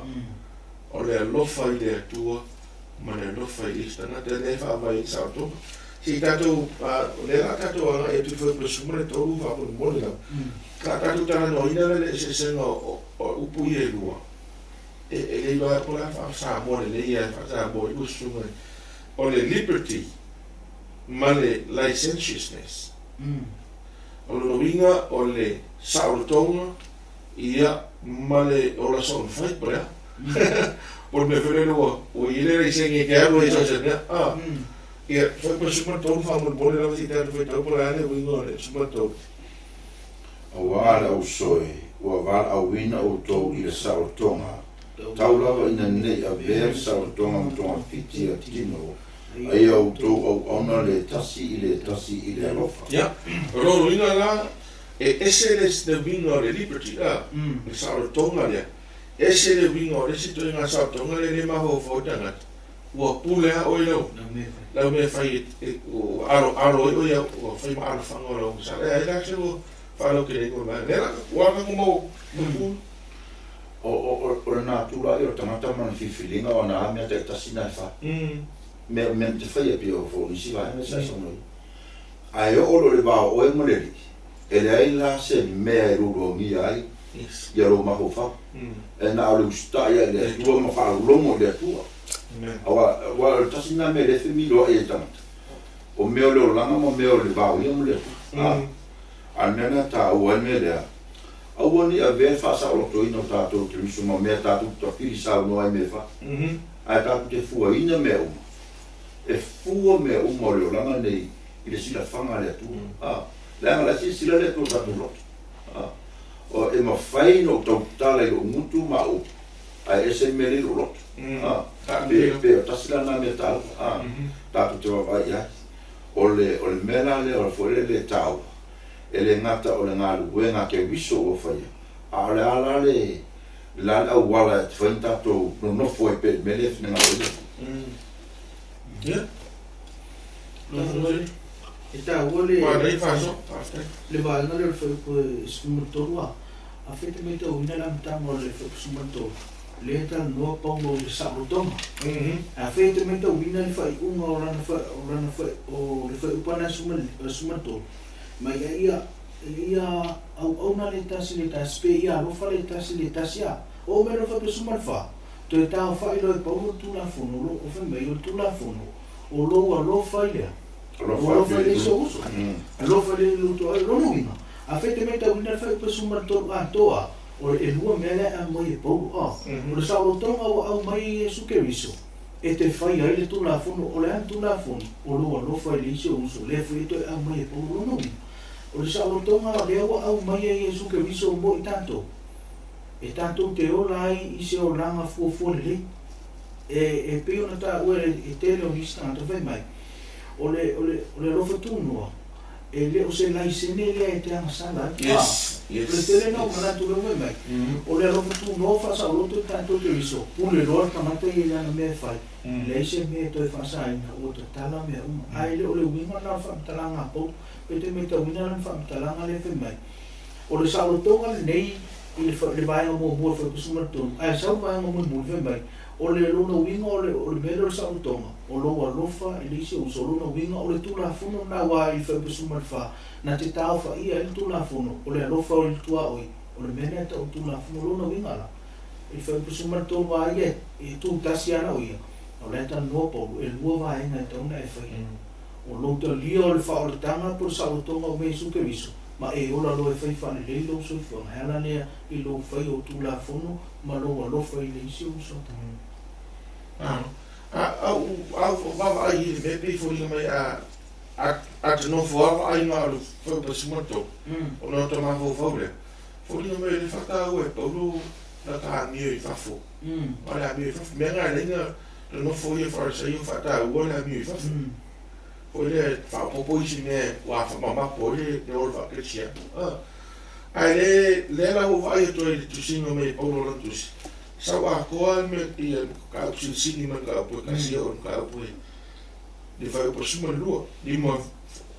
O le alofa i le Atua ma le alofa i le isi tagata lea e faavae ai le saolotoga. Se i tatou, o lea la tatou agai atu i le Fuaiupu 13 faamolemole lava. La tatou talanoaina la le eseesega o upu ia e lua. E le iloa ai po o le a le faa-Samoa lelei ae faa-Samoa ai ua susuga i, o le liberty ma le licentiousness. O lona uiga o le saolotoga ia ma le ola soonafai po o le a. Po o le mea foi lele ua ua i ai le laisene e te alu ai i so o se mea, a. Ia, fuaiupu 13 faamolemole lava se i tatou faitau po o le a le uiga o le 13. Aua le ausoe, ua valaauina outou i le saolotoga, tau lava ina ne i avea le saolotoga ma togafiti a tino, a ia outou auauna le tasi i le tasi i le alofa. Ia, o lona uiga la, e ese le uiga o le liberty, a, le saolotoga lea, ese le uiga o le isi ituaiga saolotoga lea e le mafaufau ai tagata, ua pule lava oe i lau, lau mea e fai e, ua aloalo ai oe, ua fai ma alofaga o lau sala. E ai la se ua faalauteleina o le vaega lea la, ua aga mau upu. O le natura ia o le tagata ma lana filifiliga o ana a mea taitasi na e fai. Mea mea na te faia pei o foi nisi vaega sa saunoa ai. Ae oo loa i le va o oe ma le Alii, e leai la se mea e lualuagia ai ia lou mafaufau. E na o le usitai lava i le Atua ma faalogologo i le Atua. Aua aua o le tasi lena mea lea e femiloai ai tagata, o mea o le olaga ma mea o le va o ia ma le Atua. A o le mea lena e taua ai le mea lea, aua ne i avea le faasaolotoina o tatou i Keriso ma mea tatou te tafili saunoa ai i mea e fai. Ae tatou te fuaina mea uma. E fua mea uma o le olaga nei i le silafaga a le Atua. A, leaga o la e silasila le Atua i tatou loto. A, o, e mafai ona ou tautala i lou gutu ma au upu, ae ese le mea lea i lou loto. A, pe, pe o tasi la lena mea taua, a, tatou te vaavaai i ai. O le, o le mea la lea foi lele e taua, e le gata o le galuega a Keriso ua faia, a o le a la le, le a le auala e mafai ona tatou nonofo ai pea i le mea lea e finagalo ai le Atua. Ia. E taua le le vaega lea o le fuaiupu e 13 a. Afai e te matauina le amataga o le fuaiupu 13, lea e talanoa Paulo i le saolotoga. Afai e te matauina le faaiuga o lana o lana o le fuaiupu lena 13, ma ia ia ia auauna le tasi i le tasi, pe ia alofa le tasi i le tasi a. Oo mai loa le fuaiupu 14, toe taofai loa e Paulo le Tulafono o lo o fai mai o le Tulafono o lou alofa i le a? Lou alofa i le isi ou uso. Alofa i le loto ai. O lona uiga, afai e te matauina le fuaiupu 13 atoa, o le ʻelua mea lea e aumai e Paulo, a, o le saolotoga ua aumai e Iesu Keriso e te fai ai le Tulafono, o le a le Tulafono? O lou alofa i le isi ou uso, lea foi e toe aumai e Paulo. O lona uiga, o le saolotoga lea ua aumai e Iesu Keriso mo i tatou, e tatou te ola ai i se olaga fuafua lelei. E, e pei ona taua e le tele o nisi tagata fai mai, o le, o le, o le alofa tunoa, e le o se laisene lea e te agasala ai. Yes, yes. O le tele na o manatu lea fai mai, o le alofa tunoa faasaoloto i tatou Keriso, pule loa le tagata ia i ana mea e fai, leai se mea e toe faasaina, ua tatala mea uma. Ae le o le uiga lena o le faamatalaga a Paulo. Pe te matauina lana faamatalaga lea fai mai, o le saolotoga lenei i le, le vaega muamua o le fuaiupu 13, ae sau le vaega mulimuli fai mai, O le lona uiga o le, o le mea lea o le saolotoga, o lou alofa i le isi ou uso. O lona uiga, o le Tulafono lena aua i le fuaiupu 14, na te taofaia ai le Tulafono, o le alofa o le tuaoi, o le mea lena e tau o le Tulafono. O lona uiga la, i le fuaiupu 13 a ia e tu tasi lava na o ia, o la e talanoa Paulo, e lua vaega e tatau ona e faia. O lou talia o le faaolataga po o le saolotoga o Iesu Keriso, ma e ola loa e fai faalelei lou soifuaga, e ala lea i lou fai o Tulafono ma lou alofa i le isi ou uso. A ou vaavaai i le mea pei e foliga mai a a te nofo lava vaai na o le fuaiupu 13, ona o ta mafaufau lea, foliga mai o le faataua e Paulo la ta amio i fafo, a o le amio i fafo, mea na e ala ai ona nonofo ia Farisaio faataua le amio i fafo. Foi lea e faaopoopo isi mea ua faamamapo ai le ola faa-kerisiano. Ae le, lea la ua ou vaai atu ai i le tusiga mai e Paulo lana tusi, sau atoa le mea ia mataupu silisili ma le mataupu e tasi e oo i le mataupu e le fuaiupu 12, lima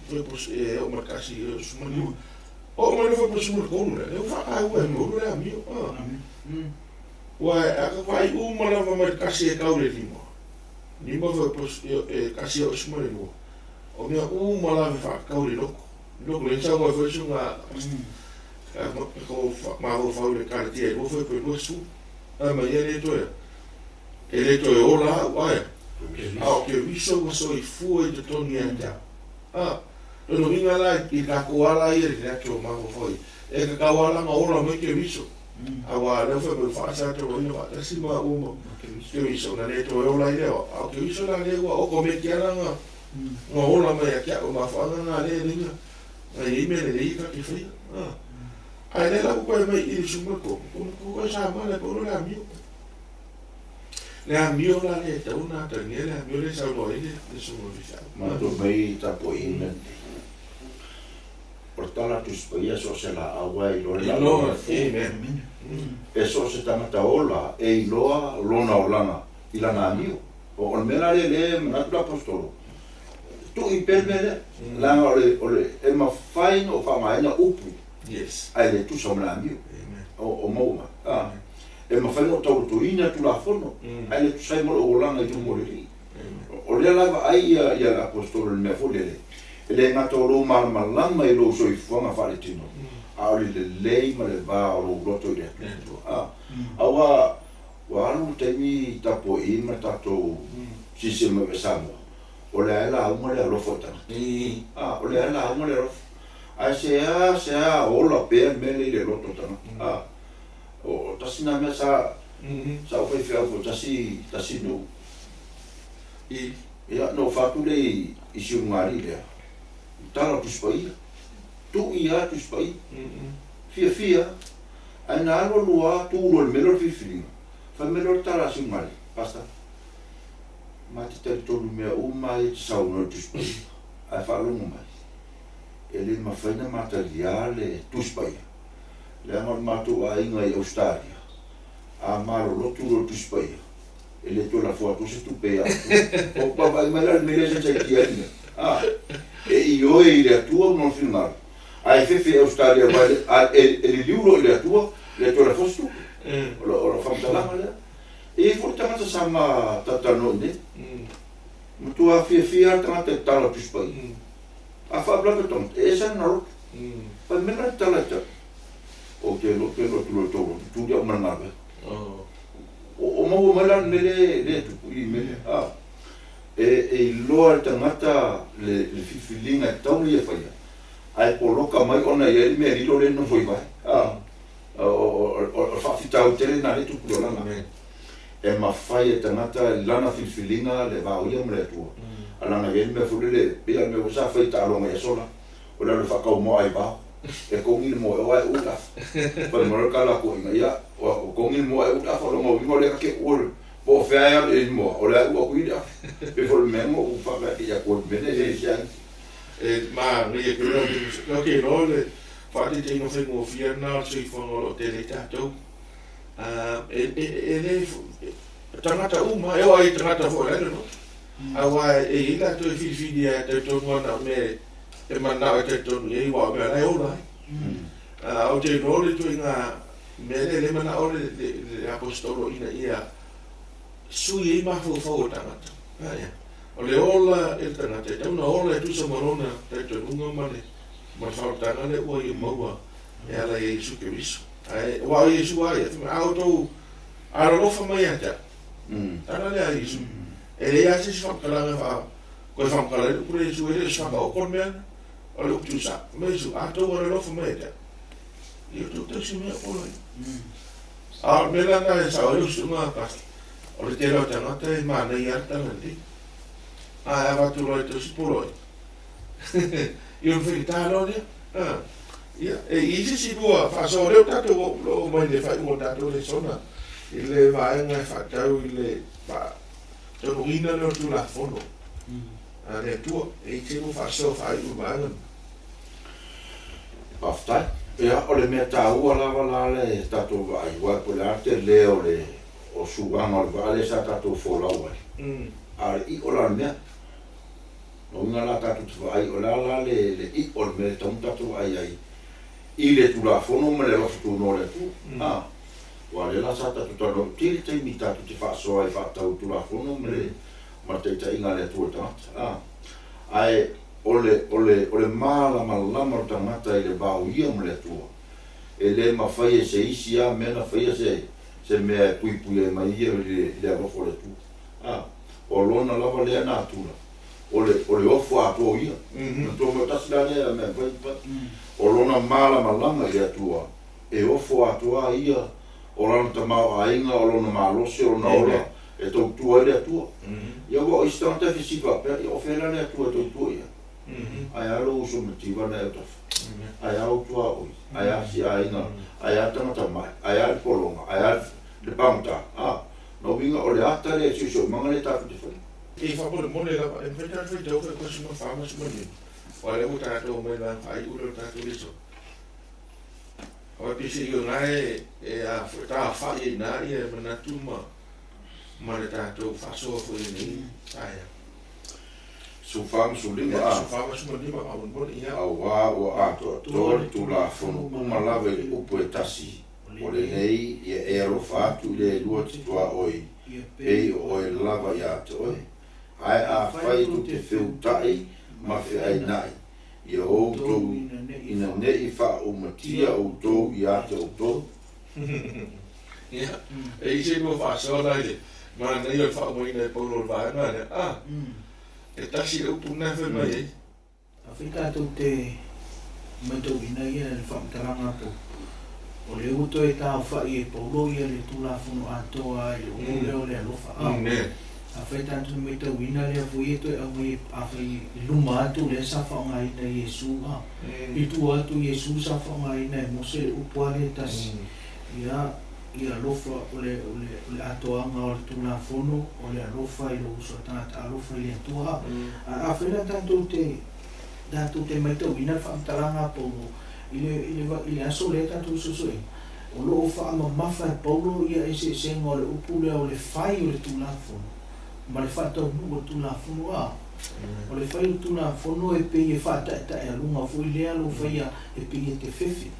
fuaiupu e oo mai le tasi e 15. Oo mai le fuaiupu 13 lea, lea ua faataua e Paulo le amio. Ua a ka vaai uma lava mai le tasi e tau i le lima, lima fuaiupu e tasi e oo i le 12, o mea uma lava e faatatau i le loto. Loko le sau ai foi suga ko mafaufau i le Kalatia e lua foi pe 20. Ae mai ia le toe e le toe ola au ae a o Keriso ua soifua i totonu ia te au. A, lona uiga la i tatou ala ia i le natural mafaufau ia, e tatau lava la ona ola mai Keriso. Auā lea fai mai ua faasatauaina faatasi maua ma Keriso, na le toe ola ai lea, a o Keriso la lea ua okomeki lava na na ola mai ia te a'u, mafuaaga na lea e leai na i ai mea lelei e ta te faia. Ae lea la ua toe mai i le 13, ua toe sama le Paulo le amio. Le amio la lea e tatau ona atagia le amio lea e saunoa ai le Susuga o le Faifeau. Matou mai tapuaiga nei. O le tala a Tusi Paia so o se laau lava e iloa le laau lona fua. E so o se tagata ola e iloa lona olaga i lana amio. O le mea la lea lea e manatu le Aposetolo, tuu pea le mea lea, leaga o le, o le, e mafai ona ou faaaogaina upu ae le tusa ma le amio o maua mai. A, e mafai ona ou taulotoina le Tulafono ae le tusa ai ma lou olaga i luma o le Alii. O lea la e vaai ia le Aposetolo i le mea foi lele, e le gata o lou malamalama i lou soifuaga faaletino, a o le lelei ma le va o lou loto i le Atua. Aua ua alu le taimi tapuai ma tatou silasila mai i Samoa, o lea e lauga le alofa o le tagata. O lea e lauga le alofa. Ae sea sea ola pea le mea lea i le loto o le tagata. O tasi na mea sa sa ou faifeau foi tasi tasi nuu. I ia na ou fai atu lea i i si ulugalii lea, i tala o Tusi Paia. Tui lava Tusi Paia. Fiafia lava. Ae na alu alu lava tu loa i le mea lea o le filifiliga, fai mai loa le tala a si ulugalii, Pastor, ma te talitonu mea uma lava ia e te saunoa i le Tusi Paia, ae faalogo mai, e le mafai ona ma taliā le Tusi Paia. Leaga o le matou aiga i Ausetalia, a malolotu loa le Tusi Paia, e le toe lafo atu se tupe ia outou. O vaavaai mai la i le mea lea sa taitia ai le mea, a, e ioe i le Atua ma lona finagalo, ae fefe i Ausetalia aua e liliu loa i le Atua, e le toe lafo se tupe. O le faamatalaga lea. E i ai foi le tagata sa ma talatalanoa i inei, matua fiafia lava le tagata i le tala o le Tusi Paia. A faalavelave le tagata, e ese lana loto. Fai mai la le tala i te Ou te iloa ou te alu atu loa i tou loto, tuli au ma le galuega. O maua mai la le mea lea e tupu i mea lea. A, e iloa e le tagata le filifiliga e tatau ona ia faia, ae poloka mai ona e i ai le mea lilo lea e nofo i vae. A, o le faafitauli tele lena lea e tupu i le olaga. E mafai e le tagata i lana filifiliga le vaoia ma le Atua, a leaga e i ai le mea foi lele, pei lava o le mea foi sa fai i taaloga i aso la, o le alu e faatau moa ai vao, e kogi le moa e o ae uu le afa. Fai mai loa le tala a toeaiina, ia, ua kogi le moa e uu le afa, o lona uiga o lea ta te uua po o fea e alu i ai le moa, o lea e uu atu i i le afa. E pei foi o le mea na ou faapea atu ia te oe i le mea lea, e le ese ai. E manaia tele lau Afioga, ou te iloa o le faataitaiga faigofie lena o le soifuaga o lo o tele ai tatou. E le tagata uma, e oo lava i tagata foi o la e loloto. Aua e i ai latou e filifilia e talitonu ana mea e manao e talitonu i ai, aua o mea la e ola ai. Ou te iloa le ituaiga mea lea lea e manao le Aposetolo ina ia sui ai mafaufau o tagata. O le ola e le tagata, e tatau ona ola e tusa ma lona talitonuga ma le faaolataga lea ua ia maua e ala i a Iesu Keriso. Ae, aua o Iesu lava ia, fai mai, a outou alolofa mai ia te au, tala lea a Iesu. E leai lava se isi faamatalaga e faa, toe faamatala ai le upu lea a Iesu, e le o se faaooko le mea lena, o le upu tuusao. Fai mai Iesu, a outou alolofa mai ia te au, ia outou tausi mea o ola ai. A o le mea la lena e sao ai lau susuga Pastor, o le tele o tagata e manaia lava le tala lelei. Ae avatu loa e tausi polo ai. Ia ona faigata loa lea. Ia, e i ai se isi lua faasoa lea ua tatou oo mai i le faaiuga o le tatou lesona i le vaega e faatatau i le faataunuuina lea o le Tulafono a le Atua. E i ai se lua faasoa faaiu i le vaega lena. Faafetai. Ia, o le mea taua lava la le tatou vaai, aua po o le a le tele o le o suaga o le vaa lea sa tatou folau ai, a o le io la o le mea. O lona uiga la tatou te vaai o le a la le io o le mea e tatau ona tatou vaai ai i le Tulafono ma le alofa tunoa o le Atua. A, aua o lea la sa tatou talanoa, e tele taimi tatou te faasoa ai faatatau i le Tulafono ma le ma le taitaiga a le Atua i le tagata. A, ae o le, o le, o le malamalama o le tagata i le vaoia ma le Atua, e le mafai e se isi lava mea ona faia se, se mea e puipui ai mai ia i le alofa o le Atua. A, o lona lava lea natura, o le, o le ofo atoa o ia. Manatua mai o tasi la lea mea mafai ona fai. O lona malamalama i le Atua, E ofo atoa ia o lana tamaoaiga, o lona malosi, o lona ola e tautua ai le Atua. Ia aua o isi tagata e fesili faapea, Ia o fea la le Atua e tautua i ai? Ae a lou uso mativa na e autafa? Ae a ou tuaoi? Ae a si aiga? Ae a tagata mai? Ae a le pologa? Ae a le pagota? A, na uiga o le ata lea e siosiomaga lea tatou te faia. Ei faamolemole lava, e mafai ona tatou faitau foi koe 14 ma 15, aua o lea ua tatou omai i le vaega faaiu lea o le tatou lesona. Aua e pei se i o na e e a foi taaofai ai ina ia manatu ma ma le tatou faasoa foi i lenei taeao. 14 ma 15 a. 14 ma 15 faamolemole, ia. Auā ua atoatoa le Tulafono uma lava i le upu e tasi, o lenei, ia e alofa atu i le Alua te tuaoi, pei o oe lava ia te oe. Ae afai tou te feutaʻi ma feainaʻi, ia outou ina ne i faaumatia outou ia te outou. Ia, e i se lua faasoa la i le manaia o le faaumaina e Paulo o le vaega lea, a, e tasi le upu lena e fai mai ai. Afai tatou te matauina ia le faamatalaga a Paulo, o lea ua toe taofa'i e Paulo ia le Tulafono atoa i le upu lea o le alofa. A, afai tatou te matauina lea foi e toe aumai e, afai i luma atu lea sa faaaogaina e Iesu, a, i tua atu o Iesu sa faaaogaina e Mose le upu lava lea e tasi, ia, ia alofa, o le, o le, o le atoaga o le Tulafono, o le alofa i lou uso a tagata, alofa i le Atua. A, a afai la tatou te, tatou te matauina le faamatalaga a Paulo i le, i le, i le aso lea tatou sosoina, o lo o faamamafa e Paulo ia eseesega o le upu lea o le fai o le Tulafono ma le faataunuu o le Tulafono. A, o le fai o le Tulafono e pei e faataetaealuga foi lea lou faia e pei e te fefe.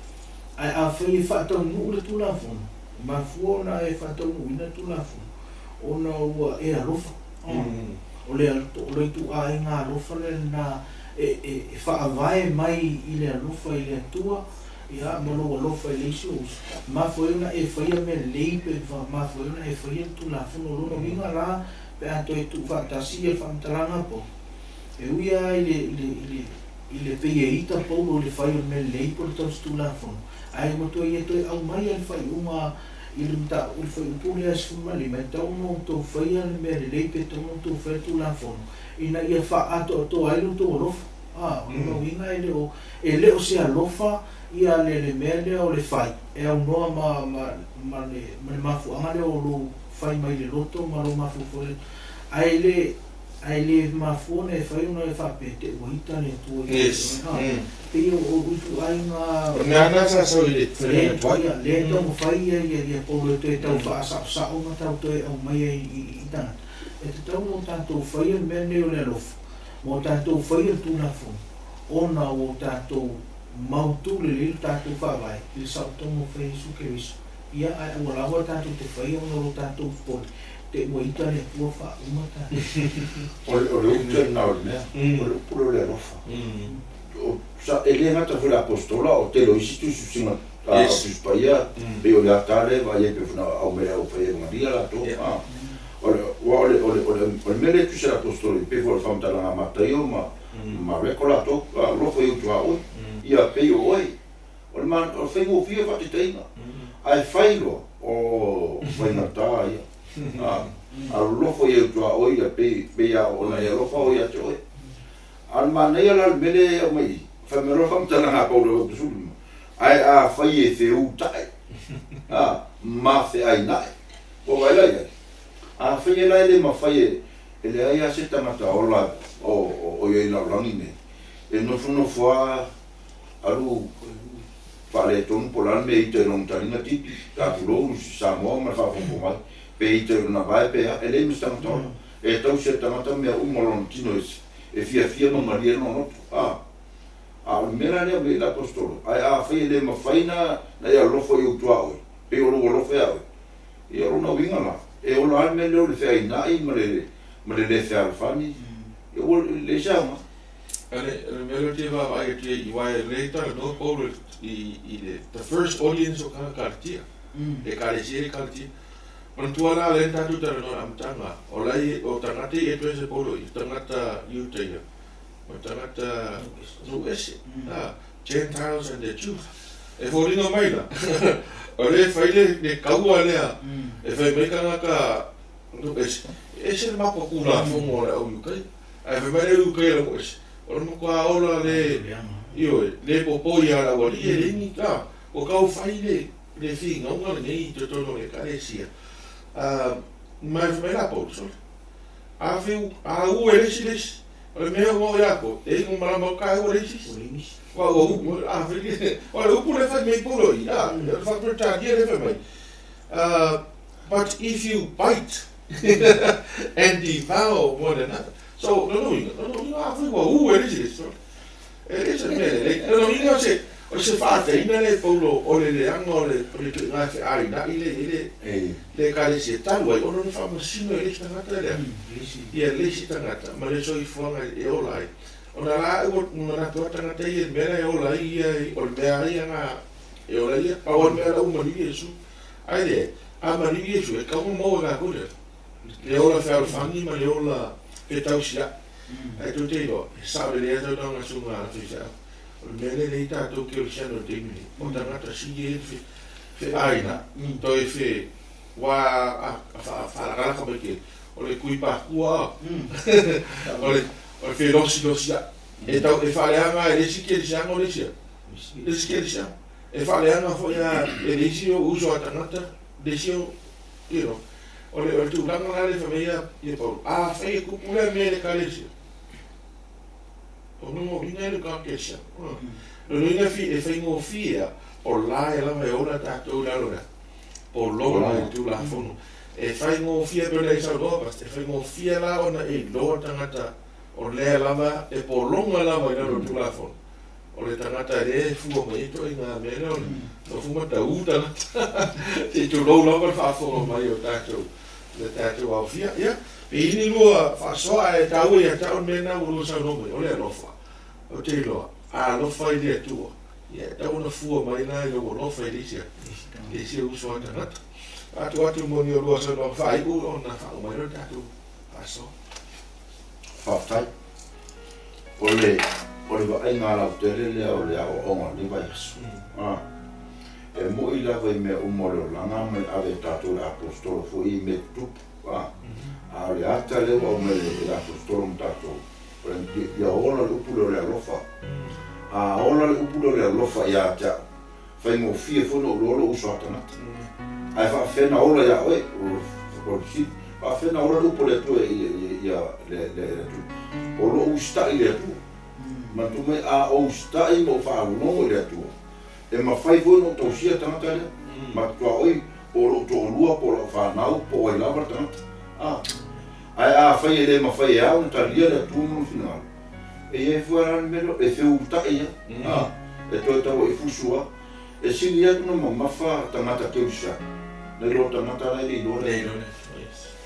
Ae afai e faataunuu le Tulafono, e mafua ona e faataunuuina le Tulafono, ona ua e alofa. O le o le ituaiga alofa lea lena e, e, e faavae mai i le alofa i le Atua, ia, ma lou alofa i le isi ou uso. E mafua ai ona e faia mea lelei pe mafua ai ona e faia le Tulafono. O lona uiga la, pe a toe tuufaatasi ia le faamatalaga a Paulo, e ui lava i le, i le, i le, I le pei e ita Paulo i le fai o le mea lelei po o le tausi Tulafono, ae ua toe ia toe aumai le faaiuga i le mataupu i le fuaiupu lea 15, e tatau ona outou faia le mea lelei pe tatau ona outou faia le Tulafono ina ia faaatoatoa ai lo outou alofa. A, o lona uiga e le o, e le o se alofa ia le, le mea lea o le fai e aunoa ma, ma, ma le, ma le mafuaaga lea o lou fai mai le loto ma lou mafaufau i le, ae le, Ae le mafua ona e fai ona e faapea te ua ita le Atua ia Yes. te oe. Ha. Pei o o ituaiga O le mea lena sa sau i le le faiga tuai. ia le taumafai ia ia ia Paulo e toe tau faasaosao ma tau toe aumaia i i i tagata. E tatau ona o tatou faia le mea lenei o le alofa, ma o tatou faia le Tulafono, ona ua o tatou mautu lelei lo tatou faavae i le saotoga o fai Iesu Keriso. Ia, ae aua lava tatou te faia ona o lo tatou popole. Te ua ita le Atua faauma tatou. O le, o le upu lena o le mea, o le upu lea o le alofa. O, sa, e le gata foi i le Apostola, o tele o isi tusitusiga, a, o Tusi Paia, pei o le ata lea e vaai ai pei foi ona aumai e le aufaigaluega latou, a. O le, aua o le, o le, o le, o le mea lea e tusi e le Apostola i pei foi o le faamatalaga a Mataio ma, Mareko latou, a, alofa i ou tuaoi, ia pei o oe. O le ma, o le faigofie o faataitaiga, ae fai loa, o faigata ia. A, alolofa i ou tuaoi ia pei, pei a ona e alofa oe ia te oe. A o le manaia la o le mea lea e aumai i i, fai mai loa le faamatalaga a Paulo i Epesulu, ae afai e feutaʻi, a, ma feainaʻi. Ua vaai la i ai? Afai e la e le mafai e, e leai lava se tagata ola o, o, o i ai i le lalolagi nei, e nofonofo lava Alu faaletonu po o le a le mea e ita i lona taliga tipi, tulou Samoa ma le faafogafoga mai, pe ita i lona vae pe a, e leai ma se tagata ola. E tausi e le tagata mea uma o lona tino e fiafia ma malie ai lona loto. A, a o le mea la lea ua i ai le Aposetolo, ae afai e le mafai na e alofa i ou tuaoi, pei o lou alofa ia oe, ia o lona uiga la, e ola lava le mea lea o le feainai ma le, ma le le fealofani, ia ua leai se aoga. O le mea lea ou te vaavaai atu ai aua o lea e talanoa Paulo i le the first audience o Kalatia, Ekalesia i Kalatia. Manatua la lea na tatou talanoa i le amataga, o la e, o tagata ia e address e Paulo i tagata Iutaia ma tagata nuu ese, Gentiles and the Jews. E foliga mai la, o lea e fai le, le kaua lea, e fai mai tagata nuu ese, e ese le matou Tulafono a le au UK. Ae fai mai le au UK i le nuu ese, o le matua ola le, ioe, le popoi a le aualii e leai ni, a, ua tau fai le, le finauga lenei i totonu o le Ekalesia. A, ma e fai mai la Paulo, sole, a fiu, a u e le isi le isi, O le mea ua oo ia kou, e iu malama o ka ua le isi. Ua ua upu, a fai le, o le upu le fai mai Paulo i, a, o le faa-Peretania le fai mai. But if you bite and devour one another. So, lona uiga, lona uiga a fai ua u e le isi le isi. E le se mea lelei. Lona uiga o se, o se faataina lea e Paulo o le leaga o le, o le ituaiga feaina'i lea e i ai le, le Ekalesia talu ai ona o le faamasino e le isi tagata lea, ia le isi tagata ma le soifuaga e ola ai. Ona la ua manatu lava tagata ia i le mea la e ola ai ia, o le mea lava ia na e ola ai ia, pau lava le mea la ua maliu Iesu. Ae leai, a maliu Iesu, e tatau ona maua e tatou le, le ola fealofani ma le ola fetausia'i. Ae tou te iloa, e sao lelei lava saunoaga a Susuga a Faifeau, o le mea lea e leai tatou kerisiano i le taimi nei, o tagata sili ai le feaina, toe fe, ua a faalakalaka mai tele, o le kui pakua, o le felosilosi e tau e faaleaga e le isi kerisiano le isi le isi kerisiano. E faaleaga foi a e le isi o uso a tagata, le isi o, you know, o le, o le tulaga la le fai mai ia, ia Paulo, afai e tupu lea mea i le ekalesia, o lona uiga e le o tagata kerisiano. Lona uiga e faigofie lava, o la e lava e ola tatou i lalo o le a? Pologa i le Tulafono. E faigofie pei ona e saunoa Pastor, e faigofie la ona e iloa le tagata o lea lava e pologa lava i lalo o le Tulafono, o le tagata lea e fua mai ai ituaiga mea lea o le tofu ma tau tagata. Se i tulou lava le faafofoga mai o tatou le tatou aofia. Ia, pe i ai ni lua faasoa ae taua ia te au le mea lena ua lua saunoa mai, o le alofa. Ou te iloa, a alofa i le Atua, ia e tatau ona fua mai la i lou alofa i le isi, le isi uso a tagata. Atu atu mo ni o lua saunoaga faaiu ona faauma ai lea o le tatou faasoa. Faafetai. O le, o le vaaiga lautele lea o le aoaoga o lenei vaiaso. A, e moi lava i mea uma o le olaga ma le ave e tatou le Aposetolo foi i mea tutupu. A, a o le ata lea ua aumai e le Aposetolo ma tatou, Ia ola le upu lea o le alofa. A ola le upu lea o le alofa ia te au, faigofie foi ona ou iloa lou uso a tagata. Ae faapefea ona ola ia oe? O le fesili. Faapefea ona ola le upu a le Atua ia le Atua? O lou usitai i le Atua. Manatua mai, a ou usitai ma ou faalogo i le Atua, e mafai foi ona ou tausia le tagata lea, ma tuaoi, po o lou toalua, po o lau fanau, po o ai lava le tagata. A. Ae afai e le mafai e au ona talia le Atua ma lona finagalo, e i ai foi la le mea lea, e feuta'i lava, a, e toe tauaifusu lava. E sili atu ona mamafa tagata kerisiano nai lo tagata la e le iloa le Atua.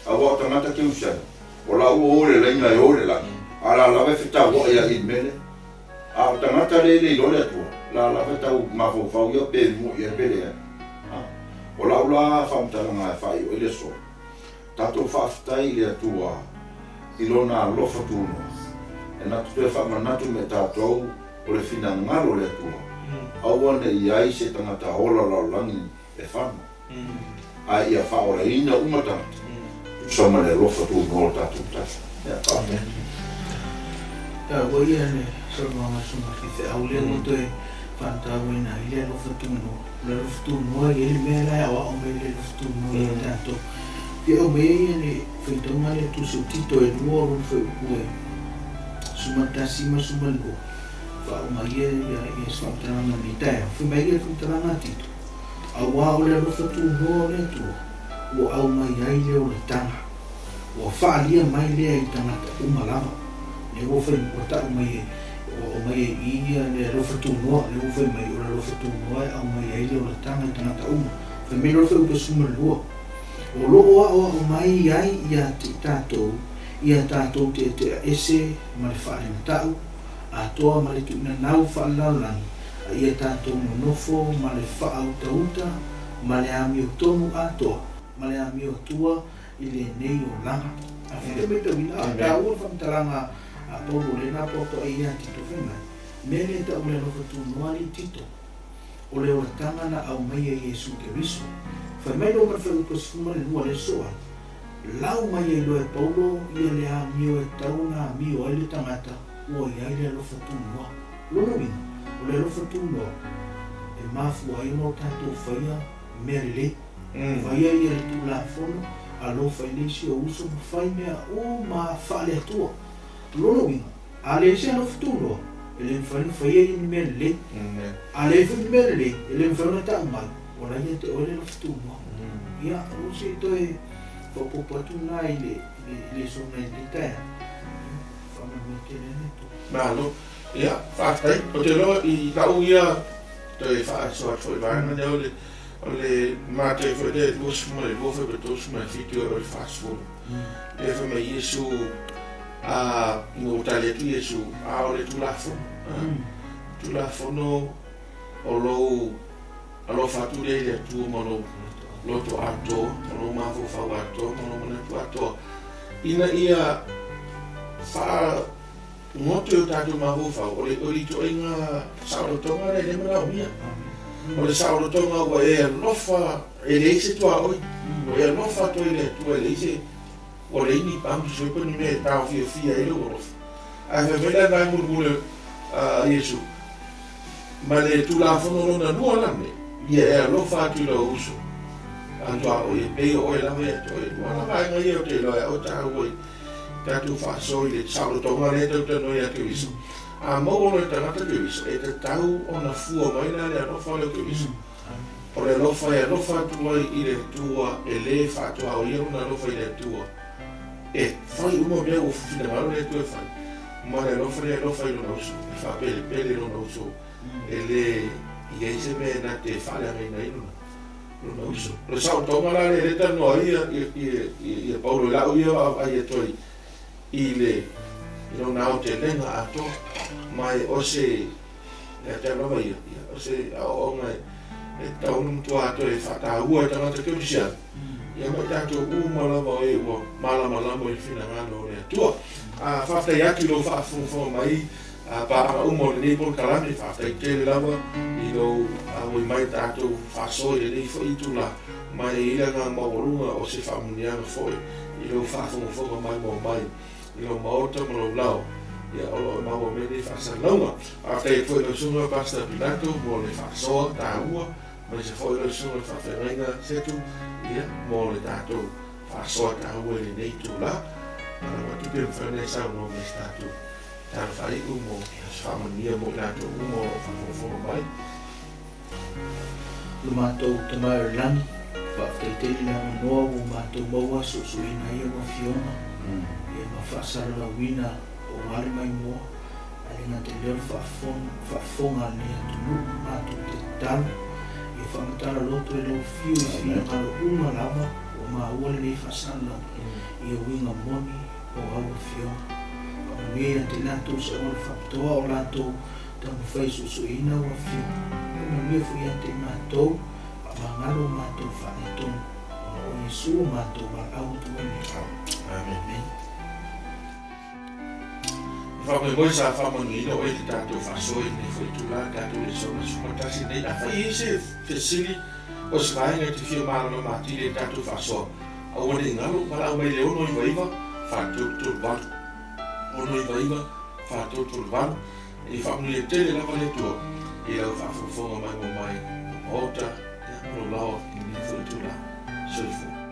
Aua o tagata kerisiano, o la ua o i le laina e o i le lagi, a o la lava e fetaua'i ai i le mea lea. A o tagata lea e le iloa le Atua, la lava e tau mafaufau ia pe mo'i ai pe leai. A, o lau la faamatalaga e faaiu ai le aso, Tatou faafetai i le Atua i Lona alofa tunoa, e na te toe faamanatu me tatou o le finagalo o le Atua, aua ne i ai se tagata ola lalolagi e fano, ae ia faaolaina uma tagata, tusa ma le alofa tunoa o le tatou Matai. Ia, faafetai. Taua ia le saunoaga a Susuga Faifeau lea ua toe faatauaina ai le alofa tunoa. O le alofa tunoa e i ai le mea la e aoao mai le alofa tunoa ia tatou. E aumai ai ia le faitauga lea tusi o Tito e lua o lona fuaiupu e 11 ma le 12, faauma ai ia ia se faamatalaga i lenei taeao. Fai mai ia le faamatalaga a Tito, Auā o le alofa tunoa o le Atua, ua aumai ai le olataga, ua faaalia mai lea i tagata uma lava. Lea ua fai, ua tau mai e, ua aumai e i ia le alofa tunoa, lea ua fai mai o le alofa tunoa e aumai ai le olataga i tagata uma. Fai mai loa le fuaiupu 12, O lo o aoao mai ai ia te tatou ia tatou teetea ese ma le faalematau atoa ma le tuuinanau faalelalolagi, a ia tatou nonofo ma le faautauta ma le amiotonu atoa ma le amioatua i lenei olaga. Afai e matauina, a taua le faamatalaga a Paulo lea na apoapoai ia Tito, fai mai, Mea lea e tau le alofa tunoa alii Tito. O le olataga na aumaia e Iesu Keriso. Fai mai Roma fuaiupu e 12 le aso 8, Lau mai ai loa e Paulo ia le amio e tatau ona amio ai le tagata ua i ai le alofa tunoa. O lona uiga, o le alofa tunoa e mafua ai ona o tatou faia mea lelei. Faia ia le Tulafono, alofa i le isi ou uso ma fai mea uma faale-Atua. O lona uiga, a leai se alofa tunoa, e le mafai ona faia ia ni mea lelei. A leai foi ni mea lelei, e le mafai ona tau mai, ua la ia te oe le alofa tunoa. Ia, o se toe faaopoopo atu lena i le lesona i lenei taeao. Ia, faamanuia tele ai le Atua. Malo. Ia, faafetai. Ou te iloa i lau ia toe faasoa atu foi i vaega lea o le o le Mateo foi lea e 22 foi pe 37 e oo i le 40. Lea fai mai Iesu, a, ina ua tali atu Iesu, a o le Tulafono, Tulafono o lou alofa atu lea i le Atua ma lou loto atoa, ma lou mafaufau atoa, ma lou manatu atoa, ina ia faagoto i o tatou mafaufau, o le o le ituaiga saolotoga lea e le manaomia. O le saolotoga ua e alofa, e leai se tuaoi, ua e alofa atu ai i le Atua, e leai se Ua leai ni boundaries foi po o ni mea e taofiofia ai lou alofa. Ae fai mai la lena mulimuli a Iesu, Ma le Tulafono lona lua la lenei, ia e alofa atu i lou uso a tuaoi e pei o oe lava ia te oe. Ua la vaega ia ou te iloa e au e taua i tatou faasoa i le saolotoga lea e tautalanoa ia Keriso. A maua loa e le tagata Keriso, e tatau ona fua mai la le alofa o leo Keriso. O le alofa e alofa atu ai i le Atua, e lē faatuaoia lona alofa i le Atua, e fai uma mea ua finagalo le Atua e fai, ma le alofa lea e alofa i lona uso, e faapelepele i lona uso, e lē i ai se mea na te faaleagaina ai lona lona uso. O le saotoga la lea e talanoa ai ia Paulo i la'u ia vaavaai atu ai i le i lona aotelega atoa, ma e o se Ia te au lava ia, ia, o se aoaoga e tatau ona matua toe faataua e tagata kerisiano, ia ma i tatou uma lava o e ua malamalama i le finagalo o le Atua. A, faafetai atu i lou faafogafoga mai a paaga uma o lenei polokalame, faafetai tele lava i lou auai mai tatou faasoa i lenei foi itula, ma e i ai le agaga maualuga o se faamuniaga foi i lou faafogafoga maimoa mai. I lou maota ma lou lao, ia o lo o maua mai nei faasalalauga. Faafetai atu foi i lau Susuga Pastor Pilato mo le faasoa taua, aemaise foi lau Susuga i le Faafeagaiga Setu, ia, mo le tatou faasoa taua i lenei itula. Manatu atu pe mafai ona e saunoa mai i se tatou tala faaiu mo se faamanuia mo i latou uma o lo o faafogafoga mai. Lo matou Tama i le Lagi, faafetai tele le avanoa ua matou maua suesueina ai au Afioga ia ma faasalalauina aua le maimoa, ae le gata i lea o le faafofoga a lenei atunuu. Matou te tatalo ia faamatala loto i lau Afio i finagalo uma lava ua maua lenei faasalalau ia uiga moni o au Afioga. Faamanuia ia te latou se auala faapitoa o latou Taumafai e suesueina ua afioga, e manuia foi ia te i matou, faamagalo o matou faaletonu, ona o Iesu o matou valaau atu ai nei. Amene. E faamoemoe sa faamanuiaina oe i le tatou faasoa i lenei foi itula, le tatou lesona 11 nei. Afai e i ai se fesili o se vaega e te fia malamalama atili ai i le tatou faasoa, aua ne i galo, valaau mai i le 699 433 8. 699 438. E faamanuia tele lava le Atua i lau faafogafoga maimoa mai i le Maota ma lou laoa i lenei foi itula. Soifua.